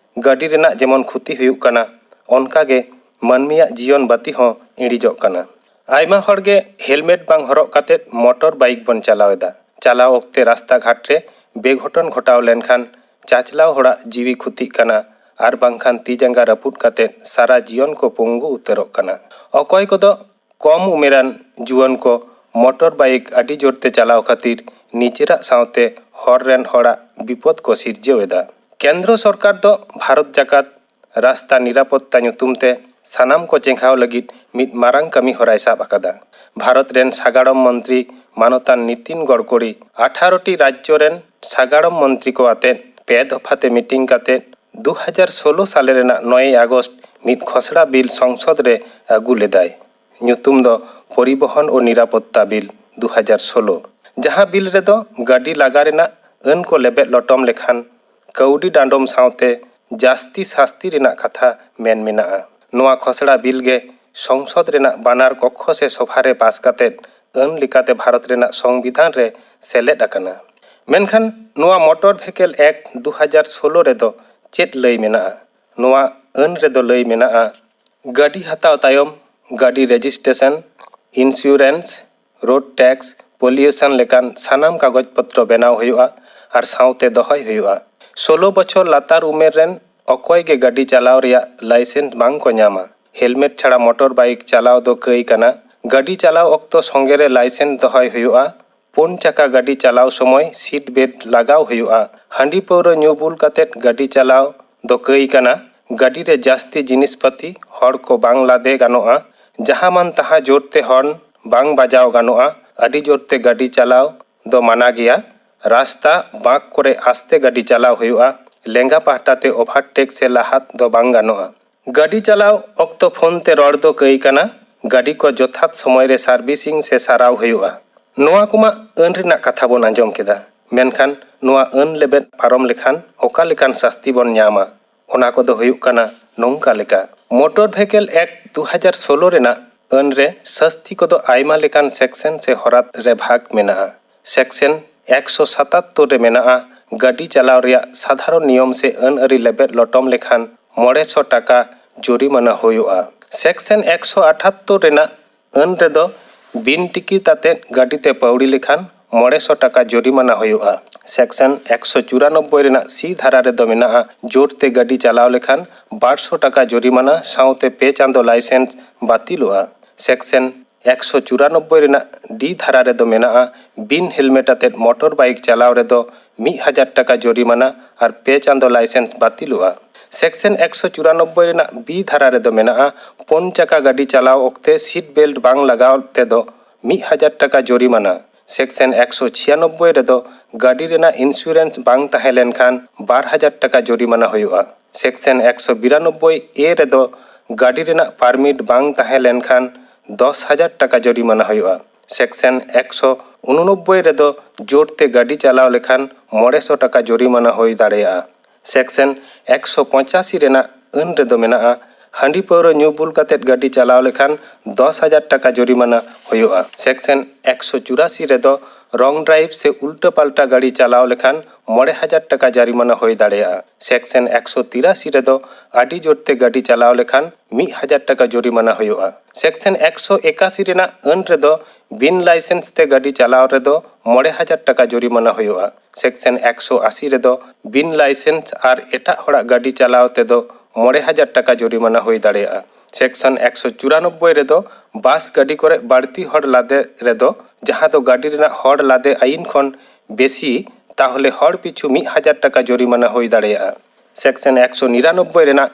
ᱜᱟᱹᱰᱤ ᱨᱮᱱᱟᱜ ᱡᱮᱢᱚᱱ ᱠᱷᱩᱛᱤ ᱦᱩᱭᱩᱜ ᱠᱟᱱᱟ, ᱚᱱᱠᱟ ᱜᱮ ᱢᱟᱹᱱᱢᱤᱭᱟᱜ ᱡᱤᱭᱚᱱ ᱵᱟᱹᱛᱤ ᱦᱚᱸ ᱤᱬᱤᱡᱚᱜ ᱠᱟᱱᱟ᱾ ᱟᱭᱢᱟ ᱦᱚᱲ ᱜᱮ ᱦᱮᱞᱢᱮᱴ ᱵᱟᱝ ᱦᱚᱨᱚᱜ ᱠᱟᱛᱮᱫ ᱢᱚᱴᱚᱨ ᱵᱟᱭᱤᱠ ᱵᱚᱱ ᱪᱟᱞᱟᱣ ᱮᱫᱟ᱾ ᱪᱟᱞᱟᱣ ᱚᱠᱛᱮ ᱨᱟᱥᱛᱟ ᱜᱷᱟᱴ ᱨᱮ ᱵᱮᱜᱷᱚᱴᱚᱱ ᱜᱷᱚᱴᱟᱣ ᱞᱮᱱᱠᱷᱟᱱ ᱪᱟᱪᱞᱟᱣ ᱦᱚᱲᱟᱜ ᱡᱤᱣᱤ ᱠᱷᱩᱛᱤᱜ ᱠᱟᱱᱟ ᱟᱨ ᱵᱟᱝᱠᱷᱟᱱ ᱛᱤ ᱡᱟᱸᱜᱟ ᱨᱟᱹᱯᱩᱫ ᱠᱟᱛᱮᱫ ᱥᱟᱨᱟ ᱡᱤᱭᱚᱱ ᱠᱚ ᱯᱚᱝᱜᱩ ᱩᱛᱟᱹᱨᱚᱜ ᱠᱟᱱᱟ᱾ ᱚᱠᱚᱭ ᱠᱚᱫᱚ ᱠᱚᱢ ᱩᱢᱮᱨᱟᱱ ᱡᱩᱣᱟᱹᱱ ᱠᱚ ᱢᱚᱴᱚᱨ ᱵᱟᱭᱤᱠ ᱟᱹᱰᱤ ᱡᱳᱨ ᱛᱮ ᱪᱟᱞᱟᱣ ᱠᱷᱟᱹᱛᱤᱨ ᱱᱤᱡᱮᱨᱟᱜ ᱥᱟᱶᱛᱮ ᱦᱚᱨ ᱨᱮᱱ ᱦᱚᱲᱟᱜ ᱵᱤᱯᱚᱫ ᱠᱚ ᱥᱤᱨᱡᱟᱹᱣ ᱮᱫᱟ᱾ ᱠᱮᱱᱫᱨᱚ ᱥᱚᱨᱠᱟᱨ ᱫᱚ ᱵᱷᱟᱨᱚᱛ ᱡᱟᱠᱟᱛ ᱨᱟᱥᱛᱟ ᱱᱤᱨᱟᱯᱚᱛᱛᱟ ᱧᱩᱛᱩᱢ ᱛᱮ ᱥᱟᱱᱟᱢ ᱠᱚ ᱪᱮᱸᱜᱷᱟᱣ ᱞᱟᱹᱜᱤᱫ ᱢᱤᱫ ᱢᱟᱨᱟᱝ ᱠᱟᱹᱢᱤ ᱦᱚᱨᱟᱭ ᱥᱟᱵ ᱟᱠᱟᱫᱟ᱾ ᱵᱷᱟᱨᱚᱛ ᱨᱮᱱ ᱥᱟᱜᱟᱲᱚᱢ ᱢᱚᱱᱛᱨᱤ ᱢᱟᱱᱚᱛᱟᱱ ᱱᱤᱛᱤᱱ ᱜᱚᱰᱠᱚᱨᱤ ᱟᱴᱷᱟᱨᱚ ᱴᱤ ᱨᱟᱡᱽᱡᱚ ᱨᱮᱱ ᱥᱟᱜᱟᱲᱚᱢ ᱢᱚᱱᱛᱨᱤ ᱠᱚ ᱟᱛᱮ ᱯᱮ ᱫᱚᱯᱷᱟ ᱛᱮ ᱢᱤᱴᱤᱝ ᱠᱟᱛᱮ ᱫᱩ ᱦᱟᱡᱟᱨ ᱥᱳᱞᱳ ᱥᱟᱞᱮ ᱨᱮᱱᱟᱜ ᱱᱚᱭᱮᱭ ᱟᱜᱚᱥᱴ ᱢᱤᱫ ᱠᱷᱚᱥᱲᱟ ᱵᱤᱞ ᱥᱚᱝᱥᱚᱫ ᱨᱮ ᱟᱹᱜᱩ ᱞᱮᱫᱟᱭ᱾ ᱧᱩᱛᱩᱢ ᱫᱚ ᱯᱚᱨᱤᱵᱚᱦᱚᱱ ᱳ ᱱᱤᱨᱟᱯᱚᱛᱛᱟ ᱵᱤᱞ ᱫᱩ ᱦᱟᱡᱟᱨ ᱥᱳᱞᱳ, ᱡᱟᱦᱟᱸ ᱵᱤᱞ ᱨᱮᱫᱚ ᱜᱟᱹᱰᱤ ᱞᱟᱜᱟ ᱨᱮᱱᱟᱜ ᱟᱹᱱ ᱠᱚ ᱞᱮᱵᱮᱫ ᱞᱚᱴᱚᱢ ᱞᱮᱠᱷᱟᱱ ᱠᱟᱹᱣᱰᱤ ᱰᱟᱸᱰᱚᱢ ᱥᱟᱶᱛᱮ ᱡᱟᱹᱥᱛᱤ ᱥᱟᱹᱥᱛᱤ ᱨᱮᱱᱟᱜ ᱠᱟᱛᱷᱟ ᱢᱮᱱ ᱢᱮᱱᱟᱜᱼᱟ᱾ ᱱᱚᱣᱟ ᱠᱷᱚᱥᱲᱟ ᱵᱤᱞ ᱜᱮ ᱥᱚᱝᱥᱚᱫ ᱨᱮᱱᱟᱜ ᱵᱟᱱᱟᱨ ᱠᱚᱠᱠᱷᱚ ᱥᱮ ᱥᱚᱵᱷᱟ ᱨᱮ ᱯᱟᱥ ᱠᱟᱛᱮ ᱟᱹᱱ ᱞᱮᱠᱟᱛᱮ ᱵᱷᱟᱨᱚᱛ ᱨᱮᱱᱟᱜ ᱥᱚᱝᱵᱤᱫᱷᱟᱱ ᱨᱮ ᱥᱮᱞᱮᱫ ᱟᱠᱟᱱᱟ᱾ ᱢᱮᱱᱠᱷᱟᱱ ᱱᱚᱣᱟ ᱢᱚᱴᱚᱨ ᱵᱷᱮᱦᱤᱠᱮᱞ ᱮᱠᱴ ᱫᱩ ᱦᱟᱡᱟᱨ ᱥᱳᱞᱳ ᱨᱮᱫᱚ ᱪᱮᱫ ᱞᱟᱹᱭ ᱢᱮᱱᱟᱜᱼᱟ? ᱱᱚᱣᱟ ᱟᱹᱱ ᱨᱮᱫᱚ ᱞᱟᱹᱭ ᱢᱮᱱᱟᱜᱼᱟ, ᱜᱟᱹᱰᱤ ᱦᱟᱛᱟᱣ ᱛᱟᱭᱚᱢ ᱜᱟᱹᱰᱤ registration, insurance, road tax, pollution ᱞᱮᱠᱟᱱ ᱥᱟᱱᱟᱢ ᱠᱟᱜᱚᱡᱽ ᱯᱚᱛᱨᱚ ᱵᱮᱱᱟᱣ ᱦᱩᱭᱩᱜᱼᱟ ᱟᱨ ᱥᱟᱶᱛᱮ ᱫᱚᱦᱚᱭ ᱦᱩᱭᱩᱜᱼᱟ᱾ ᱥᱳᱞᱳ ᱵᱚᱪᱷᱚᱨ ᱞᱟᱛᱟᱨ ᱩᱢᱮᱨ ᱨᱮᱱ ᱚᱠᱚᱭ ᱜᱮ ᱜᱟᱹᱰᱤ ᱪᱟᱞᱟᱣ ᱨᱮᱭᱟᱜ ᱞᱟᱭᱥᱮᱱᱥ ᱵᱟᱝ ᱠᱚ ᱧᱟᱢᱟ᱾ ᱦᱮᱞᱢᱮᱴ ᱪᱷᱟᱲᱟ ᱢᱚᱴᱚᱨ ᱵᱟᱭᱤᱠ ᱪᱟᱞᱟᱣ ᱫᱚ ᱠᱟᱹᱭ ᱠᱟᱱᱟ᱾ ᱜᱟᱹᱰᱤ ᱪᱟᱞᱟᱣ ᱚᱠᱛᱚ ᱥᱚᱸᱜᱮ ᱨᱮ ᱞᱟᱭᱥᱮᱱᱥ ᱫᱚᱦᱚᱭ ᱦᱩᱭᱩᱜᱼᱟ᱾ ᱯᱩᱱ ᱪᱟᱠᱟ ᱜᱟᱹᱰᱤ ᱪᱟᱞᱟᱣ ᱥᱚᱢᱚᱭ ᱥᱤᱴ ᱵᱮᱞᱴ ᱞᱟᱜᱟᱣ ᱦᱩᱭᱩᱜᱼᱟ᱾ ᱦᱟᱺᱰᱤ ᱯᱟᱹᱣᱨᱟᱹ ᱧᱩ ᱵᱩᱞ ᱠᱟᱛᱮᱫ ᱜᱟᱹᱰᱤ ᱪᱟᱞᱟᱣ ᱫᱚ ᱠᱟᱹᱭ ᱠᱟᱱᱟ᱾ ᱜᱟᱹᱰᱤ ᱨᱮ ᱡᱟᱹᱥᱛᱤ ᱡᱤᱱᱤᱥ ᱯᱟᱹᱛᱤ ᱦᱚᱲ ᱠᱚ ᱵᱟᱝ ᱞᱟᱫᱮ ᱜᱟᱱᱚᱜᱼᱟ᱾ ᱡᱟᱦᱟᱸ ᱢᱟᱱ ᱛᱟᱦᱟᱸ ᱡᱳᱨ ᱛᱮ ᱦᱚᱨᱱ ᱵᱟᱝ ᱵᱟᱡᱟᱣ ᱜᱟᱱᱚᱜᱼᱟ᱾ ᱟᱹᱰᱤ ᱡᱳᱨ ᱛᱮ ᱜᱟᱹᱰᱤ ᱪᱟᱞᱟᱣ ᱫᱚ ᱢᱟᱱᱟ ᱜᱮᱭᱟ᱾ ᱨᱟᱥᱛᱟ ᱵᱟᱸᱠ ᱠᱚᱨᱮ ᱟᱥᱛᱮ ᱜᱟᱹᱰᱤ ᱪᱟᱞᱟᱣ ᱦᱩᱭᱩᱜᱼᱟ᱾ ᱞᱮᱸᱜᱟ ᱯᱟᱦᱴᱟ ᱛᱮ ᱳᱵᱷᱟᱨᱴᱮᱠ ᱥᱮ ᱞᱟᱦᱟᱛ ᱫᱚ ᱵᱟᱝ ᱜᱟᱱᱚᱜᱼᱟ᱾ ᱜᱟᱹᱰᱤ ᱪᱟᱞᱟᱣ ᱚᱠᱛᱚ ᱯᱷᱳᱱ ᱛᱮ ᱨᱚᱲ ᱫᱚ ᱠᱟᱹᱭ ᱠᱟᱱᱟ᱾ ᱜᱟᱹᱰᱤ ᱠᱚ ᱡᱚᱛᱷᱟᱛ ᱥᱚᱢᱚᱭ ᱨᱮ ᱥᱟᱨᱵᱷᱤᱥᱤᱝ ᱥᱮ ᱥᱟᱨᱟᱣ ᱦᱩᱭᱩᱜᱼᱟ᱾ ᱱᱚᱣᱟ ᱠᱚᱢᱟ ᱟᱹᱱ ᱨᱮᱱᱟᱜ ᱠᱟᱛᱷᱟ ᱵᱚᱱ ᱟᱸᱡᱚᱢ ᱠᱮᱫᱟ, ᱢᱮᱱᱠᱷᱟᱱ ᱱᱚᱣᱟ ᱟᱹᱱ ᱞᱮᱵᱮᱫ ᱯᱟᱨᱚᱢ ᱞᱮᱠᱷᱟᱱ ᱚᱠᱟ ᱞᱮᱠᱟᱱ ᱥᱟᱥᱛᱤ ᱵᱚᱱ ᱧᱟᱢᱟ? ᱚᱱᱟ ᱠᱚᱫᱚ ᱦᱩᱭᱩᱜ ᱠᱟᱱᱟ ᱱᱚᱝᱠᱟ ᱞᱮᱠᱟ, ᱢᱚᱴᱚᱨ ᱵᱷᱮᱦᱤᱠᱮᱞ ᱮᱠᱴ ᱫᱩ ᱦᱟᱡᱟᱨ ᱥᱳᱞᱳ ᱨᱮᱱᱟᱜ ᱟᱹᱱ ᱨᱮ ᱥᱟᱥᱛᱤ ᱠᱚᱫᱚ ᱟᱭᱢᱟ ᱞᱮᱠᱟᱱ ᱥᱮᱠᱥᱚᱱ ᱥᱮ ᱦᱚᱨᱟ ᱨᱮ ᱵᱷᱟᱜᱽ ᱢᱮᱱᱟᱜᱼᱟ᱾ ᱥᱮᱠᱥᱚᱱ ᱮᱠᱥᱚ ᱥᱟᱛᱟᱛᱛᱳᱨ ᱨᱮ ᱢᱮᱱᱟᱜᱼᱟ, ᱜᱟᱹᱰᱤ ᱪᱟᱞᱟᱣ ᱨᱮᱭᱟᱜ ᱥᱟᱫᱷᱟᱨᱚᱱ ᱱᱤᱭᱚᱢ ᱥᱮ ᱟᱹᱱ ᱟᱹᱨᱤ ᱞᱮᱵᱮᱫ ᱞᱚᱴᱚᱢ ᱞᱮᱠᱷᱟᱱ ᱢᱚᱬᱮ ᱥᱚ ᱴᱟᱠᱟ ᱡᱩᱨᱤᱢᱟᱱᱟ ᱦᱩᱭᱩᱜᱼᱟ᱾ ᱥᱮᱠᱥᱚᱱ ᱮᱠᱥᱚ ᱟᱴᱷᱟᱛᱛᱳᱨ ᱨᱮᱱᱟᱜ ᱟᱹᱱ ᱨᱮᱫᱚ ᱵᱤᱱ ᱴᱤᱠᱤᱴ ᱟᱛᱮᱫ ᱜᱟᱹᱰᱤ ᱛᱮ ᱯᱟᱹᱣᱲᱤ ᱞᱮᱠᱷᱟᱱ ᱢᱚᱬᱮ ᱥᱚ ᱴᱟᱠᱟ ᱡᱩᱨᱤᱢᱟᱱᱟ ᱦᱩᱭᱩᱜᱼᱟ᱾ ᱥᱮᱠᱥᱚᱱ ᱮᱠᱥᱚ ᱪᱩᱨᱟᱱᱚᱵᱵᱳᱭ ᱨᱮᱱᱟᱜ ᱥᱤ ᱫᱷᱟᱨᱟ ᱨᱮᱫᱚ ᱢᱮᱱᱟᱜᱼᱟ, ᱡᱳᱨ ᱛᱮ ᱜᱟᱹᱰᱤ ᱪᱟᱞᱟᱣ ᱞᱮᱠᱷᱟᱱ ᱵᱟᱨ ᱥᱚ ᱴᱟᱠᱟ ᱡᱩᱨᱤᱢᱟᱱᱟ ᱥᱟᱶᱛᱮ ᱯᱮ ᱪᱟᱸᱫᱚ ᱞᱟᱭᱥᱮᱱᱥ ᱵᱟᱹᱛᱤᱞᱚᱜᱼᱟ᱾ ᱥᱮᱠᱥᱚᱱ ᱮᱠᱥᱚ ᱪᱩᱨᱟᱱᱚᱵᱵᱳᱭ ᱨᱮᱱᱟᱜ ᱰᱤ ᱫᱷᱟᱨᱟ ᱨᱮᱫᱚ ᱢᱮᱱᱟᱜᱼᱟ, ᱵᱤᱱ ᱦᱮᱞᱢᱮᱴ ᱟᱛᱮᱫ ᱢᱚᱴᱚᱨ ᱵᱟᱭᱤᱠ ᱪᱟᱞᱟᱣ ᱨᱮᱫᱚ ᱢᱤᱫ ᱦᱟᱡᱟᱨ ᱴᱟᱠᱟ ᱡᱚᱨᱤᱢᱟᱱᱟ ᱟᱨ ᱯᱮ ᱪᱟᱸᱫᱚ ᱞᱟᱭᱥᱮᱱᱥ ᱵᱟᱹᱛᱤᱞᱚᱜᱼᱟ᱾ ᱥᱮᱠᱥᱚᱱ ᱮᱠᱥᱚ ᱪᱩᱨᱟᱱᱚᱵᱵᱳᱭ ᱨᱮᱱᱟᱜ ᱵᱤ ᱫᱷᱟᱨᱟ ᱨᱮᱫᱚ ᱢᱮᱱᱟᱜᱼᱟ, ᱯᱩᱱ ᱪᱟᱠᱟ ᱜᱟᱹᱰᱤ ᱪᱟᱞᱟᱣ ᱚᱠᱛᱮ ᱥᱤᱴ ᱵᱮᱞᱴ ᱵᱟᱝ ᱞᱟᱜᱟᱣ ᱛᱮᱫᱚ ᱢᱤᱫ ᱦᱟᱡᱟᱨ ᱴᱟᱠᱟ ᱡᱚᱨᱤᱢᱟᱱᱟ᱾ ᱥᱮᱠᱥᱚᱱ ᱮᱠᱥᱚ ᱪᱷᱤᱭᱟᱱᱚᱵᱵᱳᱭ ᱨᱮᱫᱚ ᱜᱟᱹᱰᱤ ᱨᱮᱱᱟᱜ ᱤᱱᱥᱩᱨᱮᱱᱥ ᱵᱟᱝ ᱛᱟᱦᱮᱸ ᱞᱮᱱᱠᱷᱟᱱ ᱵᱟᱨ ᱦᱟᱡᱟᱨ ᱴᱟᱠᱟ ᱡᱚᱨᱤᱢᱟᱱᱟ ᱦᱩᱭᱩᱜᱼᱟ᱾ ᱥᱮᱠᱥᱚᱱ ᱮᱠᱥᱚ ᱵᱤᱨᱟᱱᱚᱵᱵᱳᱭ ᱮ ᱨᱮᱫᱚ ᱜᱟᱹᱰᱤ ᱨᱮᱱᱟᱜ ᱯᱟᱨᱢᱤᱴ ᱵᱟᱝ ᱛᱟᱦᱮᱸ ᱞᱮᱱᱠᱷᱟᱱ ᱫᱚᱥ ᱦᱟᱡᱟᱨ ᱴᱟᱠᱟ ᱡᱚᱨᱤᱢᱟᱱᱟ ᱦᱩᱭᱩᱜᱼᱟ᱾ ᱥᱮᱠᱥᱚᱱ ᱮᱠᱥᱚ ᱩᱱᱩᱱᱚᱵᱵᱳᱭ ᱨᱮᱫᱚ ᱡᱳᱨ ᱛᱮ ᱜᱟᱹᱰᱤ ᱪᱟᱞᱟᱣ ᱞᱮᱠᱷᱟᱱ ᱢᱚᱬᱮ ᱥᱚ ᱴᱟᱠᱟ ᱡᱚᱨᱤᱢᱟᱱᱟ ᱦᱩᱭ ᱫᱟᱲᱮᱭᱟᱜᱼᱟ᱾ ᱥᱮᱠᱥᱚᱱ ᱮᱠᱥᱚ ᱯᱚᱸᱪᱟᱥᱤ ᱨᱮᱱᱟᱜ ᱟᱹᱱ ᱨᱮᱫᱚ ᱢᱮᱱᱟᱜᱼᱟ, ᱦᱟᱺᱰᱤ ᱯᱟᱹᱣᱨᱟᱹ ᱧᱩ ᱵᱩᱞ ᱠᱟᱛᱮᱫ ᱜᱟᱹᱰᱤ ᱪᱟᱞᱟᱣ ᱞᱮᱠᱷᱟᱱ ᱫᱚᱥ ᱦᱟᱡᱟᱨ ᱴᱟᱠᱟ ᱡᱚᱨᱤᱢᱟᱱᱟ ᱦᱩᱭᱩᱜᱼᱟ᱾ ᱥᱮᱠᱥᱚᱱ ᱮᱠᱥᱚ ᱪᱩᱨᱟᱥᱤ ᱨᱮᱫᱚ ᱨᱚᱝ ᱰᱨᱟᱭᱤᱵᱷ ᱥᱮ ᱩᱞᱴᱟᱹ ᱯᱟᱞᱴᱟ ᱜᱟᱹᱰᱤ ᱪᱟᱞᱟᱣ ᱞᱮᱠᱷᱟᱱ ᱢᱚᱬᱮ ᱦᱟᱡᱟᱨ ᱴᱟᱠᱟ ᱡᱚᱨᱤᱢᱟᱱᱟ ᱦᱩᱭ ᱫᱟᱲᱮᱭᱟᱜᱼᱟ᱾ ᱥᱮᱠᱥᱚᱱ ᱮᱠᱥᱚ ᱛᱤᱨᱟᱥᱤ ᱨᱮᱫᱚ ᱟᱹᱰᱤ ᱡᱳᱨ ᱛᱮ ᱜᱟᱹᱰᱤ ᱪᱟᱞᱟᱣ ᱞᱮᱠᱷᱟᱱ ᱢᱤᱫ ᱦᱟᱡᱟᱨ ᱴᱟᱠᱟ ᱡᱚᱨᱤᱢᱟᱱᱟ ᱦᱩᱭᱩᱜᱼᱟ᱾ ᱥᱮᱠᱥᱚᱱ ᱮᱠᱥᱚ ᱮᱠᱟᱥᱤ ᱨᱮᱱᱟᱜ ᱟᱹᱱ ᱨᱮᱫᱚ ᱵᱤᱱ ᱞᱟᱭᱥᱮᱱᱥ ᱛᱮ ᱜᱟᱹᱰᱤ ᱪᱟᱞᱟᱣ ᱨᱮᱫᱚ ᱢᱚᱬᱮ ᱦᱟᱡᱟᱨ ᱴᱟᱠᱟ ᱡᱚᱨᱤᱢᱟᱱᱟ ᱦᱩᱭᱩᱜᱼᱟ᱾ ᱥᱮᱠᱥᱚᱱ ᱮᱠᱥᱚ ᱟᱥᱤ ᱨᱮᱫᱚ ᱵᱤᱱ ᱞᱟᱭᱥᱮᱱᱥ ᱟᱨ ᱮᱴᱟᱜ ᱦᱚᱲᱟᱜ ᱜᱟᱹᱰᱤ ᱪᱟᱞᱟᱣ ᱛᱮᱫᱚ ᱢᱚᱬᱮ ᱦᱟᱡᱟᱨ ᱴᱟᱠᱟ ᱡᱚᱨᱤᱢᱟᱱᱟ ᱦᱩᱭ ᱫᱟᱲᱮᱭᱟᱜᱼᱟ᱾ ᱥᱮᱠᱥᱚᱱ ᱮᱠᱥᱚ ᱪᱩᱨᱟᱱᱚᱵᱵᱳᱭ ᱨᱮᱫᱚ ᱵᱟᱥ ᱜᱟᱹᱰᱤ ᱠᱚᱨᱮ ᱵᱟᱹᱲᱛᱤ ᱦᱚᱲ ᱞᱟᱫᱮ ᱨᱮᱫᱚ, ᱡᱟᱦᱟᱸ ᱫᱚ ᱜᱟᱹᱰᱤ ᱨᱮᱱᱟᱜ ᱦᱚᱲ ᱞᱟᱫᱮ ᱟᱹᱭᱤᱱ ᱠᱷᱚᱱ ᱵᱮᱥᱤ, ᱛᱟᱦᱚᱞᱮ ᱦᱚᱲ ᱯᱤᱪᱷᱩ ᱢᱤᱫ ᱦᱟᱡᱟᱨ ᱴᱟᱠᱟ ᱡᱚᱨᱤᱢᱟᱱᱟ ᱦᱩᱭ ᱫᱟᱲᱮᱭᱟᱜᱼᱟ᱾ ᱥᱮᱠᱥᱚᱱ ᱮᱠᱥᱚ ᱱᱤᱨᱟᱱᱚᱵᱵᱳᱭ ᱨᱮᱱᱟᱜ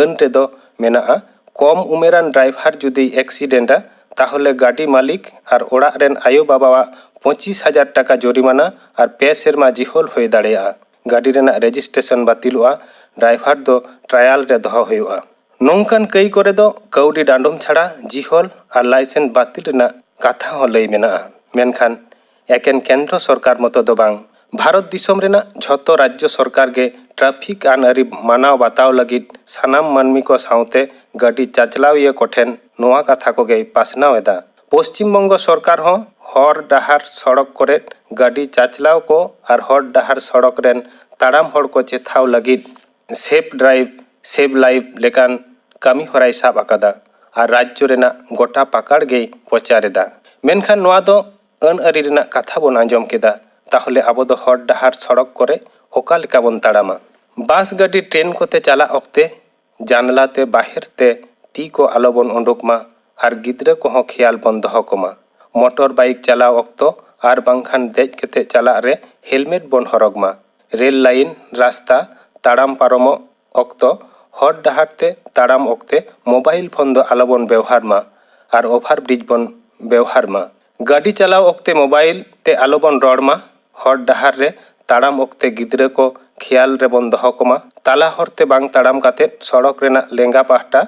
ᱟᱹᱱ ᱨᱮᱫᱚ ᱢᱮᱱᱟᱜᱼᱟ, ᱠᱚᱢ ᱩᱢᱮᱨᱟᱱ ᱰᱨᱟᱭᱵᱷᱟᱨ ᱡᱩᱫᱤ ᱮᱠᱥᱤᱰᱮᱱᱴᱟ, ᱛᱟᱦᱚᱞᱮ ᱜᱟᱹᱰᱤ ᱢᱟᱹᱞᱤᱠ ᱟᱨ ᱚᱲᱟᱜ ᱨᱮᱱ ᱟᱭᱳ ᱵᱟᱵᱟᱣᱟᱜ ᱯᱚᱸᱪᱤᱥ ᱦᱟᱡᱟᱨ ᱴᱟᱠᱟ ᱡᱚᱨᱤᱢᱟᱱᱟ ᱟᱨ ᱯᱮ ᱥᱮᱨᱢᱟ ᱡᱤᱦᱚᱞ ᱦᱩᱭ ᱫᱟᱲᱮᱭᱟᱜᱼᱟ᱾ ᱜᱟᱹᱰᱤ ᱨᱮᱱᱟᱜ ᱨᱮᱡᱤᱥᱴᱨᱮᱥᱚᱱ ᱵᱟᱹᱛᱤᱞᱚᱜᱼᱟ, ᱰᱨᱟᱭᱵᱷᱟᱨ ᱫᱚ ᱴᱨᱟᱭᱟᱞ ᱨᱮ ᱫᱚᱦᱚ ᱦᱩᱭᱩᱜᱼᱟ᱾ ᱱᱚᱝᱠᱟᱱ ᱠᱟᱹᱭ ᱠᱚᱨᱮ ᱫᱚ ᱠᱟᱹᱣᱰᱤ ᱰᱟᱸᱰᱚᱢ ᱪᱷᱟᱲᱟ ᱡᱤᱦᱚᱞ ᱟᱨ ᱞᱟᱭᱥᱮᱱᱥ ᱵᱟᱹᱛᱤᱞ ᱨᱮᱱᱟᱜ ᱠᱟᱛᱷᱟ ᱦᱚᱸ ᱞᱟᱹᱭ ᱢᱮᱱᱟᱜᱼᱟ᱾ ᱢᱮᱱᱠᱷᱟᱱ ᱮᱠᱮᱱ ᱠᱮᱱᱫᱨᱚ ᱥᱚᱨᱠᱟᱨ ᱢᱚᱛᱚ ᱫᱚ ᱵᱟᱝ, ᱵᱷᱟᱨᱚᱛ ᱫᱤᱥᱚᱢ ᱨᱮᱱᱟᱜ ᱡᱷᱚᱛᱚ ᱨᱟᱡᱽᱡᱚ ᱥᱚᱨᱠᱟᱨ ᱜᱮ ᱴᱨᱟᱯᱷᱤᱠ ᱟᱹᱱ ᱟᱹᱨᱤ ᱢᱟᱱᱟᱣ ᱵᱟᱛᱟᱣ ᱞᱟᱹᱜᱤᱫ ᱥᱟᱱᱟᱢ ᱢᱟᱹᱱᱢᱤ ᱠᱚ ᱥᱟᱶᱛᱮ ᱜᱟᱹᱰᱤ ᱪᱟᱪᱞᱟᱣᱤᱭᱟᱹ ᱠᱚᱴᱷᱮᱱ ᱱᱚᱣᱟ ᱠᱟᱛᱷᱟ ᱠᱚᱜᱮᱭ ᱯᱟᱥᱱᱟᱣ ᱮᱫᱟ᱾ ᱯᱚᱥᱪᱤᱢ ᱵᱚᱝᱜᱚ ᱥᱚᱨᱠᱟᱨ ᱦᱚᱸ ᱦᱚᱨ ᱰᱟᱦᱟᱨ ᱥᱚᱲᱚᱠ ᱠᱚᱨᱮ ᱜᱟᱹᱰᱤ ᱪᱟᱪᱞᱟᱣ ᱠᱚ ᱟᱨ ᱦᱚᱨ ᱰᱟᱦᱟᱨ ᱥᱚᱲᱚᱠ ᱨᱮᱱ ᱛᱟᱲᱟᱢ ᱦᱚᱲ ᱠᱚ ᱪᱮᱛᱟᱣ ᱞᱟᱹᱜᱤᱫ ᱥᱮᱯ ᱰᱨᱟᱭᱤᱵᱷ, ᱥᱮᱵᱷ ᱞᱟᱭᱤᱵᱷ ᱞᱮᱠᱟᱱ ᱠᱟᱹᱢᱤ ᱦᱚᱨᱟᱭ ᱥᱟᱵ ᱟᱠᱟᱫᱟ ᱟᱨ ᱨᱟᱡᱽᱡᱚ ᱨᱮᱱᱟᱜ ᱜᱚᱴᱟ ᱯᱟᱠᱟᱲ ᱜᱮᱭ ᱯᱨᱚᱪᱟᱨ ᱮᱫᱟ᱾ ᱢᱮᱱᱠᱷᱟᱱ ᱱᱚᱣᱟ ᱫᱚ ᱟᱹᱱ ᱟᱹᱨᱤ ᱨᱮᱱᱟᱜ ᱠᱟᱛᱷᱟ ᱵᱚᱱ ᱟᱸᱡᱚᱢ ᱠᱮᱫᱟ, ᱛᱟᱦᱚᱞᱮ ᱟᱵᱚ ᱫᱚ ᱦᱚᱨ ᱰᱟᱦᱟᱨ ᱥᱚᱲᱚᱠ ᱠᱚᱨᱮ ᱚᱠᱟ ᱞᱮᱠᱟ ᱵᱚᱱ ᱛᱟᱲᱟᱢᱟ? ᱵᱟᱥ ᱜᱟᱹᱰᱤ ᱴᱨᱮᱱ ᱠᱚᱛᱮ ᱪᱟᱞᱟᱜ ᱚᱠᱛᱮ ᱡᱟᱱᱞᱟ ᱛᱮ ᱵᱟᱦᱮᱨ ᱛᱮ ᱛᱤ ᱠᱚ ᱟᱞᱚ ᱵᱚᱱ ᱩᱰᱩᱠ ᱢᱟ᱾ ᱟᱨ ᱜᱤᱫᱽᱨᱟᱹ ᱠᱚᱦᱚᱸ ᱠᱷᱮᱭᱟᱞ ᱵᱚᱱ ᱫᱚᱦᱚ ᱠᱚᱢᱟ᱾ ᱢᱚᱴᱚᱨ ᱵᱟᱭᱤᱠ ᱪᱟᱞᱟᱣ ᱚᱠᱛᱚ ᱟᱨ ᱵᱟᱝᱠᱷᱟᱱ ᱫᱮᱡ ᱠᱟᱛᱮ ᱪᱟᱞᱟᱜ ᱨᱮ ᱦᱮᱞᱢᱮᱴ ᱵᱚᱱ ᱦᱚᱨᱚᱜᱽ ᱢᱟ᱾ ᱨᱮᱞ ᱞᱟᱭᱤᱱ, ᱨᱟᱥᱛᱟ, ᱛᱟᱲᱟᱢ ᱯᱟᱨᱚᱢᱚᱜ ᱚᱠᱛᱚ ᱦᱚᱨ ᱰᱟᱦᱟᱨ ᱛᱮ ᱛᱟᱲᱟᱢ ᱚᱠᱛᱮ ᱢᱳᱵᱟᱭᱤᱞ ᱯᱷᱳᱱ ᱫᱚ ᱟᱞᱚᱵᱚᱱ ᱵᱮᱣᱦᱟᱨ ᱢᱟ ᱟᱨ ᱳᱵᱷᱟᱨ ᱵᱨᱤᱡᱽ ᱵᱚᱱ ᱵᱮᱣᱦᱟᱨ ᱢᱟ᱾ ᱜᱟᱹᱰᱤ ᱪᱟᱞᱟᱣ ᱚᱠᱛᱮ ᱢᱳᱵᱟᱭᱤᱞ ᱛᱮ ᱟᱞᱚᱵᱚᱱ ᱨᱚᱲ ᱢᱟ᱾ ᱦᱚᱨ ᱰᱟᱦᱟᱨ ᱨᱮ ᱛᱟᱲᱟᱢ ᱚᱠᱛᱮ ᱜᱤᱫᱽᱨᱟᱹ ᱠᱚ ᱠᱷᱮᱭᱟᱞ ᱨᱮᱵᱚᱱ ᱫᱚᱦᱚ ᱠᱚᱢᱟ᱾ ᱛᱟᱞᱟ ᱦᱚᱨ ᱛᱮ ᱵᱟᱝ ᱛᱟᱲᱟᱢ ᱠᱟᱛᱮ ᱥᱚᱲᱚᱠ ᱨᱮᱱᱟᱜ ᱞᱮᱸᱜᱟ ᱯᱟᱦᱴᱟ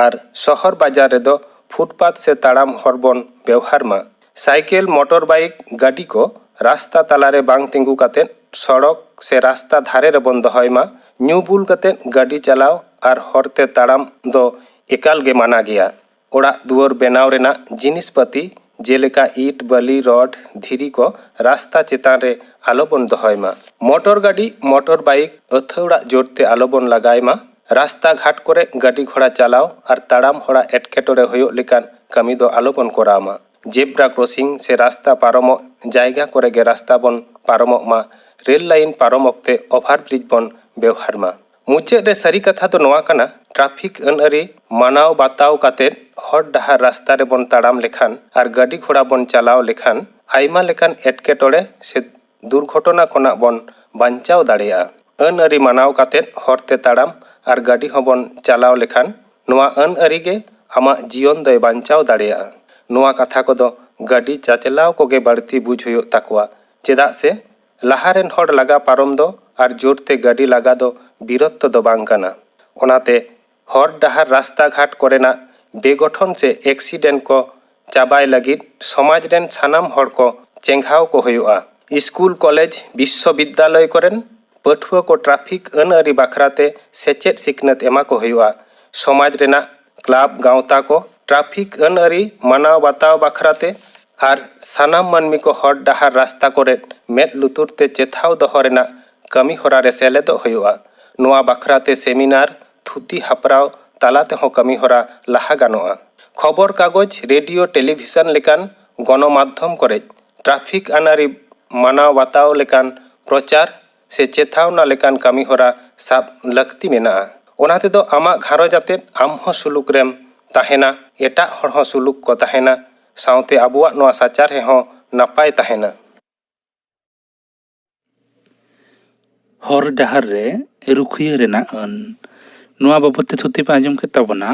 ᱟᱨ ᱥᱚᱦᱚᱨ ᱵᱟᱡᱟᱨ ᱨᱮᱫᱚ ᱯᱷᱩᱴᱯᱟᱛ ᱥᱮ ᱛᱟᱲᱟᱢ ᱦᱚᱨ ᱵᱚᱱ ᱵᱮᱣᱦᱟᱨ ᱢᱟ᱾ ᱥᱟᱭᱠᱮᱞ, ᱢᱚᱴᱚᱨ ᱵᱟᱭᱤᱠ, ᱜᱟᱹᱰᱤ ᱠᱚ ᱨᱟᱥᱛᱟ ᱛᱟᱞᱟ ᱨᱮ ᱵᱟᱝ ᱛᱤᱸᱜᱩ ᱠᱟᱛᱮ ᱥᱚᱲᱚᱠ ᱥᱮ ᱨᱟᱥᱛᱟ ᱫᱷᱟᱨᱮ ᱨᱮᱵᱚᱱ ᱫᱚᱦᱚᱭ ᱢᱟ᱾ ᱧᱩ ᱵᱩᱞ ᱠᱟᱛᱮ ᱜᱟᱹᱰᱤ ᱪᱟᱞᱟᱣ ᱟᱨ ᱦᱚᱨ ᱛᱮ ᱛᱟᱲᱟᱢ ᱫᱚ ᱮᱠᱟᱞ ᱜᱮ ᱢᱟᱱᱟ ᱜᱮᱭᱟ᱾ ᱚᱲᱟᱜ ᱫᱩᱣᱟᱹᱨ ᱵᱮᱱᱟᱣ ᱨᱮᱱᱟᱜ ᱡᱤᱱᱤᱥ ᱯᱟᱹᱛᱤ ᱡᱮᱞᱮᱠᱟ ᱤᱴ, ᱵᱟᱹᱞᱤ, ᱨᱚᱰ, ᱫᱷᱤᱨᱤ ᱠᱚ ᱨᱟᱥᱛᱟ ᱪᱮᱛᱟᱱ ᱨᱮ ᱟᱞᱚ ᱵᱚᱱ ᱫᱚᱦᱚᱭ ᱢᱟ᱾ ᱢᱚᱴᱚᱨ ᱜᱟᱹᱰᱤ, ᱢᱚᱴᱚᱨ ᱵᱟᱭᱤᱠ ᱟᱹᱛᱷᱟᱹᱣᱲᱟᱜ ᱡᱳᱨ ᱛᱮ ᱟᱞᱚ ᱵᱚᱱ ᱞᱟᱜᱟᱭ ᱢᱟ᱾ ᱨᱟᱥᱛᱟ ᱜᱷᱟᱴ ᱠᱚᱨᱮ ᱜᱟᱹᱰᱤ ᱜᱷᱚᱲᱟ ᱪᱟᱞᱟᱣ ᱟᱨ ᱛᱟᱲᱟᱢ ᱦᱚᱲᱟᱜ ᱮᱴᱠᱮᱴᱚᱬᱮ ᱦᱩᱭᱩᱜ ᱞᱮᱠᱟᱱ ᱠᱟᱹᱢᱤ ᱫᱚ ᱟᱞᱚ ᱵᱚᱱ ᱠᱚᱨᱟᱣ ᱢᱟ᱾ ᱡᱮᱵᱽᱨᱟ ᱠᱨᱚᱥᱤᱝ ᱥᱮ ᱨᱟᱥᱛᱟ ᱯᱟᱨᱚᱢᱚᱜ ᱡᱟᱭᱜᱟ ᱠᱚᱨᱮ ᱜᱮ ᱨᱟᱥᱛᱟ ᱵᱚᱱ ᱯᱟᱨᱚᱢᱚᱜ ᱢᱟ᱾ ᱨᱮᱞ ᱞᱟᱭᱤᱱ ᱯᱟᱨᱚᱢ ᱚᱠᱛᱮ ᱳᱵᱷᱟᱨ ᱵᱨᱤᱡᱽ ᱵᱚᱱ ᱵᱮᱣᱦᱟᱨ ᱢᱟ᱾ ᱢᱩᱪᱟᱹᱫ ᱨᱮ ᱥᱟᱹᱨᱤ ᱠᱟᱛᱷᱟ ᱫᱚ ᱱᱚᱣᱟ ᱠᱟᱱᱟ, ᱴᱨᱟᱯᱷᱤᱠ ᱟᱹᱱ ᱟᱹᱨᱤ ᱢᱟᱱᱟᱣ ᱵᱟᱛᱟᱣ ᱠᱟᱛᱮ ᱦᱚᱨ ᱰᱟᱦᱟᱨ ᱨᱟᱥᱛᱟ ᱨᱮᱵᱚᱱ ᱛᱟᱲᱟᱢ ᱞᱮᱠᱷᱟᱱ ᱟᱨ ᱜᱟᱹᱰᱤ ᱜᱷᱚᱲᱟ ᱵᱚᱱ ᱪᱟᱞᱟᱣ ᱞᱮᱠᱷᱟᱱ ᱟᱭᱢᱟ ᱞᱮᱠᱟᱱ ᱮᱴᱠᱮᱴᱚᱬᱮ ᱥᱮ ᱫᱩᱨᱜᱷᱚᱴᱚᱱᱟ ᱠᱷᱚᱱᱟᱜ ᱵᱚᱱ ᱵᱟᱧᱪᱟᱣ ᱫᱟᱲᱮᱭᱟᱜᱼᱟ᱾ ᱟᱹᱱ ᱟᱹᱨᱤ ᱢᱟᱱᱟᱣ ᱠᱟᱛᱮ ᱦᱚᱨ ᱛᱮ ᱛᱟᱲᱟᱢ ᱟᱨ ᱜᱟᱹᱰᱤ ᱦᱚᱸᱵᱚᱱ ᱪᱟᱞᱟᱣ ᱞᱮᱠᱷᱟᱱ ᱱᱚᱣᱟ ᱟᱹᱱ ᱟᱹᱨᱤ ᱜᱮ ᱟᱢᱟᱜ ᱡᱤᱭᱚᱱ ᱫᱚᱭ ᱵᱟᱧᱪᱟᱣ ᱫᱟᱲᱮᱭᱟᱜᱼᱟ᱾ ᱱᱚᱣᱟ ᱠᱟᱛᱷᱟ ᱠᱚᱫᱚ ᱜᱟᱹᱰᱤ ᱪᱟᱪᱞᱟᱣ ᱠᱚᱜᱮ ᱵᱟᱹᱲᱛᱤ ᱵᱩᱡᱽ ᱦᱩᱭᱩᱜ ᱛᱟᱠᱚᱣᱟ, ᱪᱮᱫᱟᱜ ᱥᱮ ᱞᱟᱦᱟ ᱨᱮᱱ ᱦᱚᱲ ᱞᱟᱜᱟ ᱯᱟᱨᱚᱢ ᱫᱚ ᱟᱨ ᱡᱳᱨ ᱛᱮ ᱜᱟᱹᱰᱤ ᱞᱟᱜᱟ ᱫᱚ ᱵᱤᱨᱚᱛᱛᱚ ᱫᱚ ᱵᱟᱝ ᱠᱟᱱᱟ᱾ ᱚᱱᱟᱛᱮ ᱦᱚᱨ ᱰᱟᱦᱟᱨ ᱨᱟᱥᱛᱟ ᱜᱷᱟᱴ ᱠᱚᱨᱮᱱᱟᱜ ᱵᱮᱜᱚᱴᱷᱚᱱ ᱥᱮ ᱮᱠᱥᱤᱰᱮᱱᱴ ᱠᱚ ᱪᱟᱵᱟᱭ ᱞᱟᱹᱜᱤᱫ ᱥᱚᱢᱟᱡᱽ ᱨᱮᱱ ᱥᱟᱱᱟᱢ ᱦᱚᱲ ᱠᱚ ᱪᱮᱸᱜᱷᱟᱣ ᱠᱚ ᱦᱩᱭᱩᱜᱼᱟ᱾ ᱥᱠᱩᱞ, ᱠᱚᱞᱮᱡᱽ, ᱵᱤᱥᱥᱚᱵᱤᱫᱽᱫᱟᱞᱚᱭ ᱠᱚᱨᱮᱱ ᱯᱟᱹᱴᱷᱩᱣᱟᱹ ᱠᱚ ᱴᱨᱟᱯᱷᱤᱠ ᱟᱹᱱ ᱟᱹᱨᱤ ᱵᱟᱠᱷᱨᱟ ᱛᱮ ᱥᱮᱪᱮᱫ ᱥᱤᱠᱷᱱᱟᱹᱛ ᱮᱢᱟ ᱠᱚ ᱦᱩᱭᱩᱜᱼᱟ᱾ ᱥᱚᱢᱟᱡᱽ ᱨᱮᱱᱟᱜ ᱠᱞᱟᱵᱽ ᱜᱟᱶᱛᱟ ᱠᱚ ᱴᱨᱟᱯᱷᱤᱠ ᱟᱹᱱ ᱟᱹᱨᱤ ᱢᱟᱱᱟᱣ ᱵᱟᱛᱟᱣ ᱵᱟᱠᱷᱨᱟ ᱛᱮ ᱟᱨ ᱥᱟᱱᱟᱢ ᱢᱟᱹᱱᱢᱤ ᱠᱚ ᱦᱚᱨ ᱰᱟᱦᱟᱨ ᱨᱟᱥᱛᱟ ᱠᱚᱨᱮ ᱢᱮᱫ ᱞᱩᱛᱩᱨ ᱛᱮ ᱪᱮᱛᱷᱟᱣ ᱫᱚᱦᱚ ᱨᱮᱱᱟᱜ ᱠᱟᱹᱢᱤ ᱦᱚᱨᱟ ᱨᱮ ᱥᱮᱞᱮᱫᱚᱜ ᱦᱩᱭᱩᱜᱼᱟ᱾ ᱱᱚᱣᱟ ᱵᱟᱠᱷᱨᱟ ᱛᱮ ᱥᱮᱢᱤᱱᱟᱨ, ᱛᱷᱩᱛᱤ ᱦᱟᱯᱨᱟᱣ ᱛᱟᱞᱟ ᱛᱮᱦᱚᱸ ᱠᱟᱹᱢᱤ ᱦᱚᱨᱟ ᱞᱟᱦᱟ ᱜᱟᱱᱚᱜᱼᱟ᱾ ᱠᱷᱚᱵᱚᱨ ᱠᱟᱜᱚᱡᱽ, ᱨᱮᱰᱤᱭᱳ, ᱴᱮᱞᱤᱵᱷᱤᱥᱚᱱ ᱞᱮᱠᱟᱱ ᱜᱚᱱᱚᱢᱟᱫᱽᱫᱷᱚᱢ ᱠᱚᱨᱮ ᱴᱨᱟᱯᱷᱤᱠ ᱟᱹᱱ ᱟᱹᱨᱤ ᱢᱟᱱᱟᱣ ᱵᱟᱛᱟᱣ ᱞᱮᱠᱟᱱ ᱯᱨᱚᱪᱟᱨ ᱥᱮ ᱪᱮᱛᱟᱣᱱᱟ ᱞᱮᱠᱟᱱ ᱠᱟᱹᱢᱤ ᱦᱚᱨᱟ ᱥᱟᱵ ᱞᱟᱹᱠᱛᱤ ᱢᱮᱱᱟᱜᱼᱟ᱾ ᱚᱱᱟ ᱛᱮᱫᱚ ᱟᱢᱟᱜ ᱜᱷᱟᱨᱚᱸᱡᱽ ᱟᱛᱮᱫ ᱟᱢ ᱦᱚᱸ ᱥᱩᱞᱩᱠ ᱨᱮᱢ ᱛᱟᱦᱮᱱᱟ, ᱮᱴᱟᱜ ᱦᱚᱲ ᱦᱚᱸ ᱥᱩᱞᱩᱠ ᱠᱚ ᱛᱟᱦᱮᱱᱟ, ᱥᱟᱶᱛᱮ ᱟᱵᱚᱣᱟᱜ ᱱᱚᱣᱟ ᱥᱟᱪᱟᱨᱦᱮ ᱦᱚᱸ ᱱᱟᱯᱟᱭ ᱛᱟᱦᱮᱱᱟ᱾ ᱦᱚᱨ ᱰᱟᱦᱟᱨ ᱨᱮ ᱨᱩᱠᱷᱤᱭᱟᱹ ᱨᱮᱱᱟᱜ ᱟᱹᱱ, ᱱᱚᱣᱟ ᱵᱟᱵᱚᱫ ᱛᱮ ᱛᱷᱩᱛᱤ ᱯᱮ ᱟᱸᱡᱚᱢ ᱠᱮᱫ ᱛᱟᱵᱚᱱᱟ᱾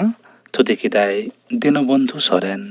ᱛᱷᱩᱛᱤ ᱠᱮᱫᱟᱭ ᱫᱤᱱᱚᱵᱚᱱᱫᱷᱩ ᱥᱚᱨᱮᱱ᱾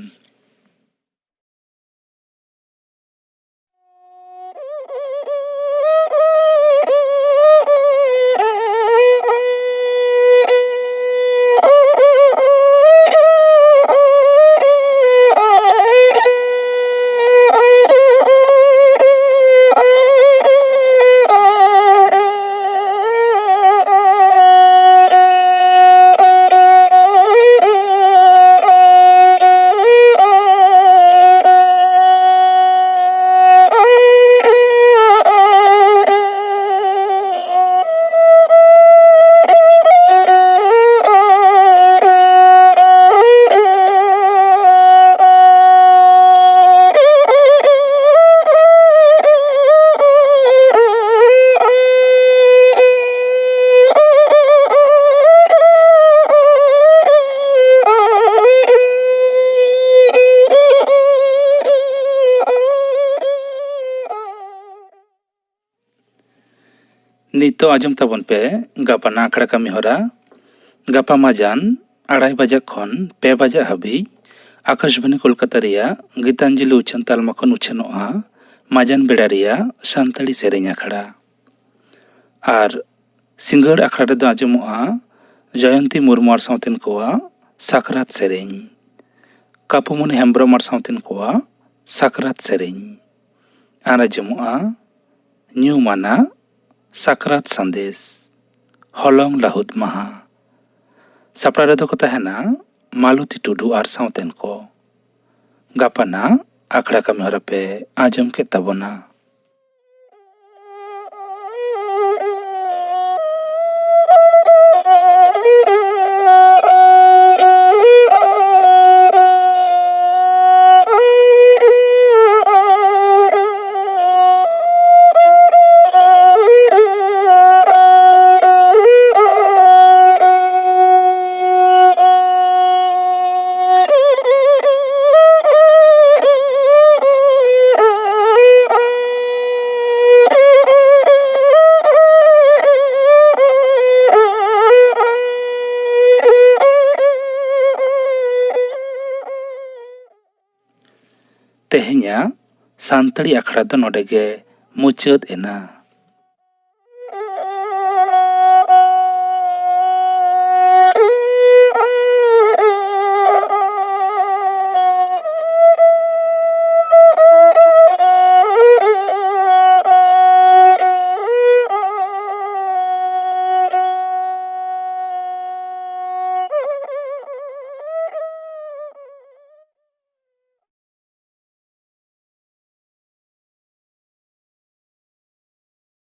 ᱱᱤᱛᱚᱜ ᱟᱸᱡᱚᱢ ᱛᱟᱵᱚᱱ ᱯᱮ ᱜᱟᱯᱟᱱᱟᱜ ᱟᱠᱷᱲᱟ ᱠᱟᱹᱢᱤ ᱦᱚᱨᱟ᱾ ᱜᱟᱯᱟ ᱢᱟᱡᱟᱱ ᱟᱲᱟᱭ ᱵᱟᱡᱟᱜ ᱠᱷᱚᱱ ᱯᱮ ᱵᱟᱡᱟᱜ ᱦᱟᱹᱵᱤᱡ ᱟᱠᱟᱥᱵᱟᱱᱤ ᱠᱳᱞᱠᱟᱛᱟ ᱨᱮᱭᱟᱜ ᱜᱤᱛᱟᱧᱡᱚᱞᱤ ᱩᱪᱷᱟᱹᱱ ᱛᱟᱞᱢᱟ ᱠᱷᱚᱱ ᱩᱪᱷᱟᱹᱱᱚᱜᱼᱟ ᱢᱟᱡᱟᱱ ᱵᱮᱲᱟ ᱨᱮᱭᱟᱜ ᱥᱟᱱᱛᱟᱲᱤ ᱥᱮᱨᱮᱧ ᱟᱠᱷᱲᱟ᱾ ᱟᱨ ᱥᱤᱸᱜᱟᱹᱲ ᱟᱠᱷᱲᱟ ᱨᱮᱫᱚ ᱟᱸᱡᱚᱢᱚᱜᱼᱟ ᱡᱚᱭᱚᱱᱛᱤ ᱢᱩᱨᱢᱩ ᱟᱨ ᱥᱟᱶᱛᱮᱱ ᱠᱚᱣᱟᱜ ᱥᱟᱠᱨᱟᱛ ᱥᱮᱨᱮᱧ, ᱠᱟᱯᱩᱢᱚᱱᱤ ᱦᱮᱢᱵᱨᱚᱢ ᱟᱨ ᱥᱟᱶᱛᱮᱱ ᱠᱚᱣᱟᱜ ᱥᱟᱠᱨᱟᱛ ᱥᱮᱨᱮᱧ, ᱟᱨ ᱟᱸᱡᱚᱢᱚᱜᱼᱟ ᱧᱩᱢᱟᱱᱟᱜ ᱥᱟᱠᱨᱟᱛ ᱥᱟᱸᱫᱮᱥ, ᱦᱚᱞᱚᱝ ᱞᱟᱹᱦᱩᱫ ᱢᱟᱦᱟ᱾ ᱥᱟᱯᱲᱟᱣ ᱨᱮᱫᱚ ᱠᱚ ᱛᱟᱦᱮᱱᱟ ᱢᱟᱞᱚᱛᱤ ᱴᱩᱰᱩ ᱟᱨ ᱥᱟᱶᱛᱮᱱ ᱠᱚ᱾ ᱜᱟᱯᱟᱱᱟᱜ ᱟᱠᱷᱲᱟ ᱠᱟᱹᱢᱤ ᱦᱚᱨᱟ ᱯᱮ ᱟᱸᱡᱚᱢ ᱠᱮᱫ ᱛᱟᱵᱚᱱᱟ᱾ ᱛᱮᱦᱮᱧᱟᱜ ᱥᱟᱱᱛᱟᱲᱤ ᱟᱠᱷᱲᱟ ᱫᱚ ᱱᱚᱰᱮ ᱜᱮ ᱢᱩᱪᱟᱹᱫ ᱮᱱᱟ᱾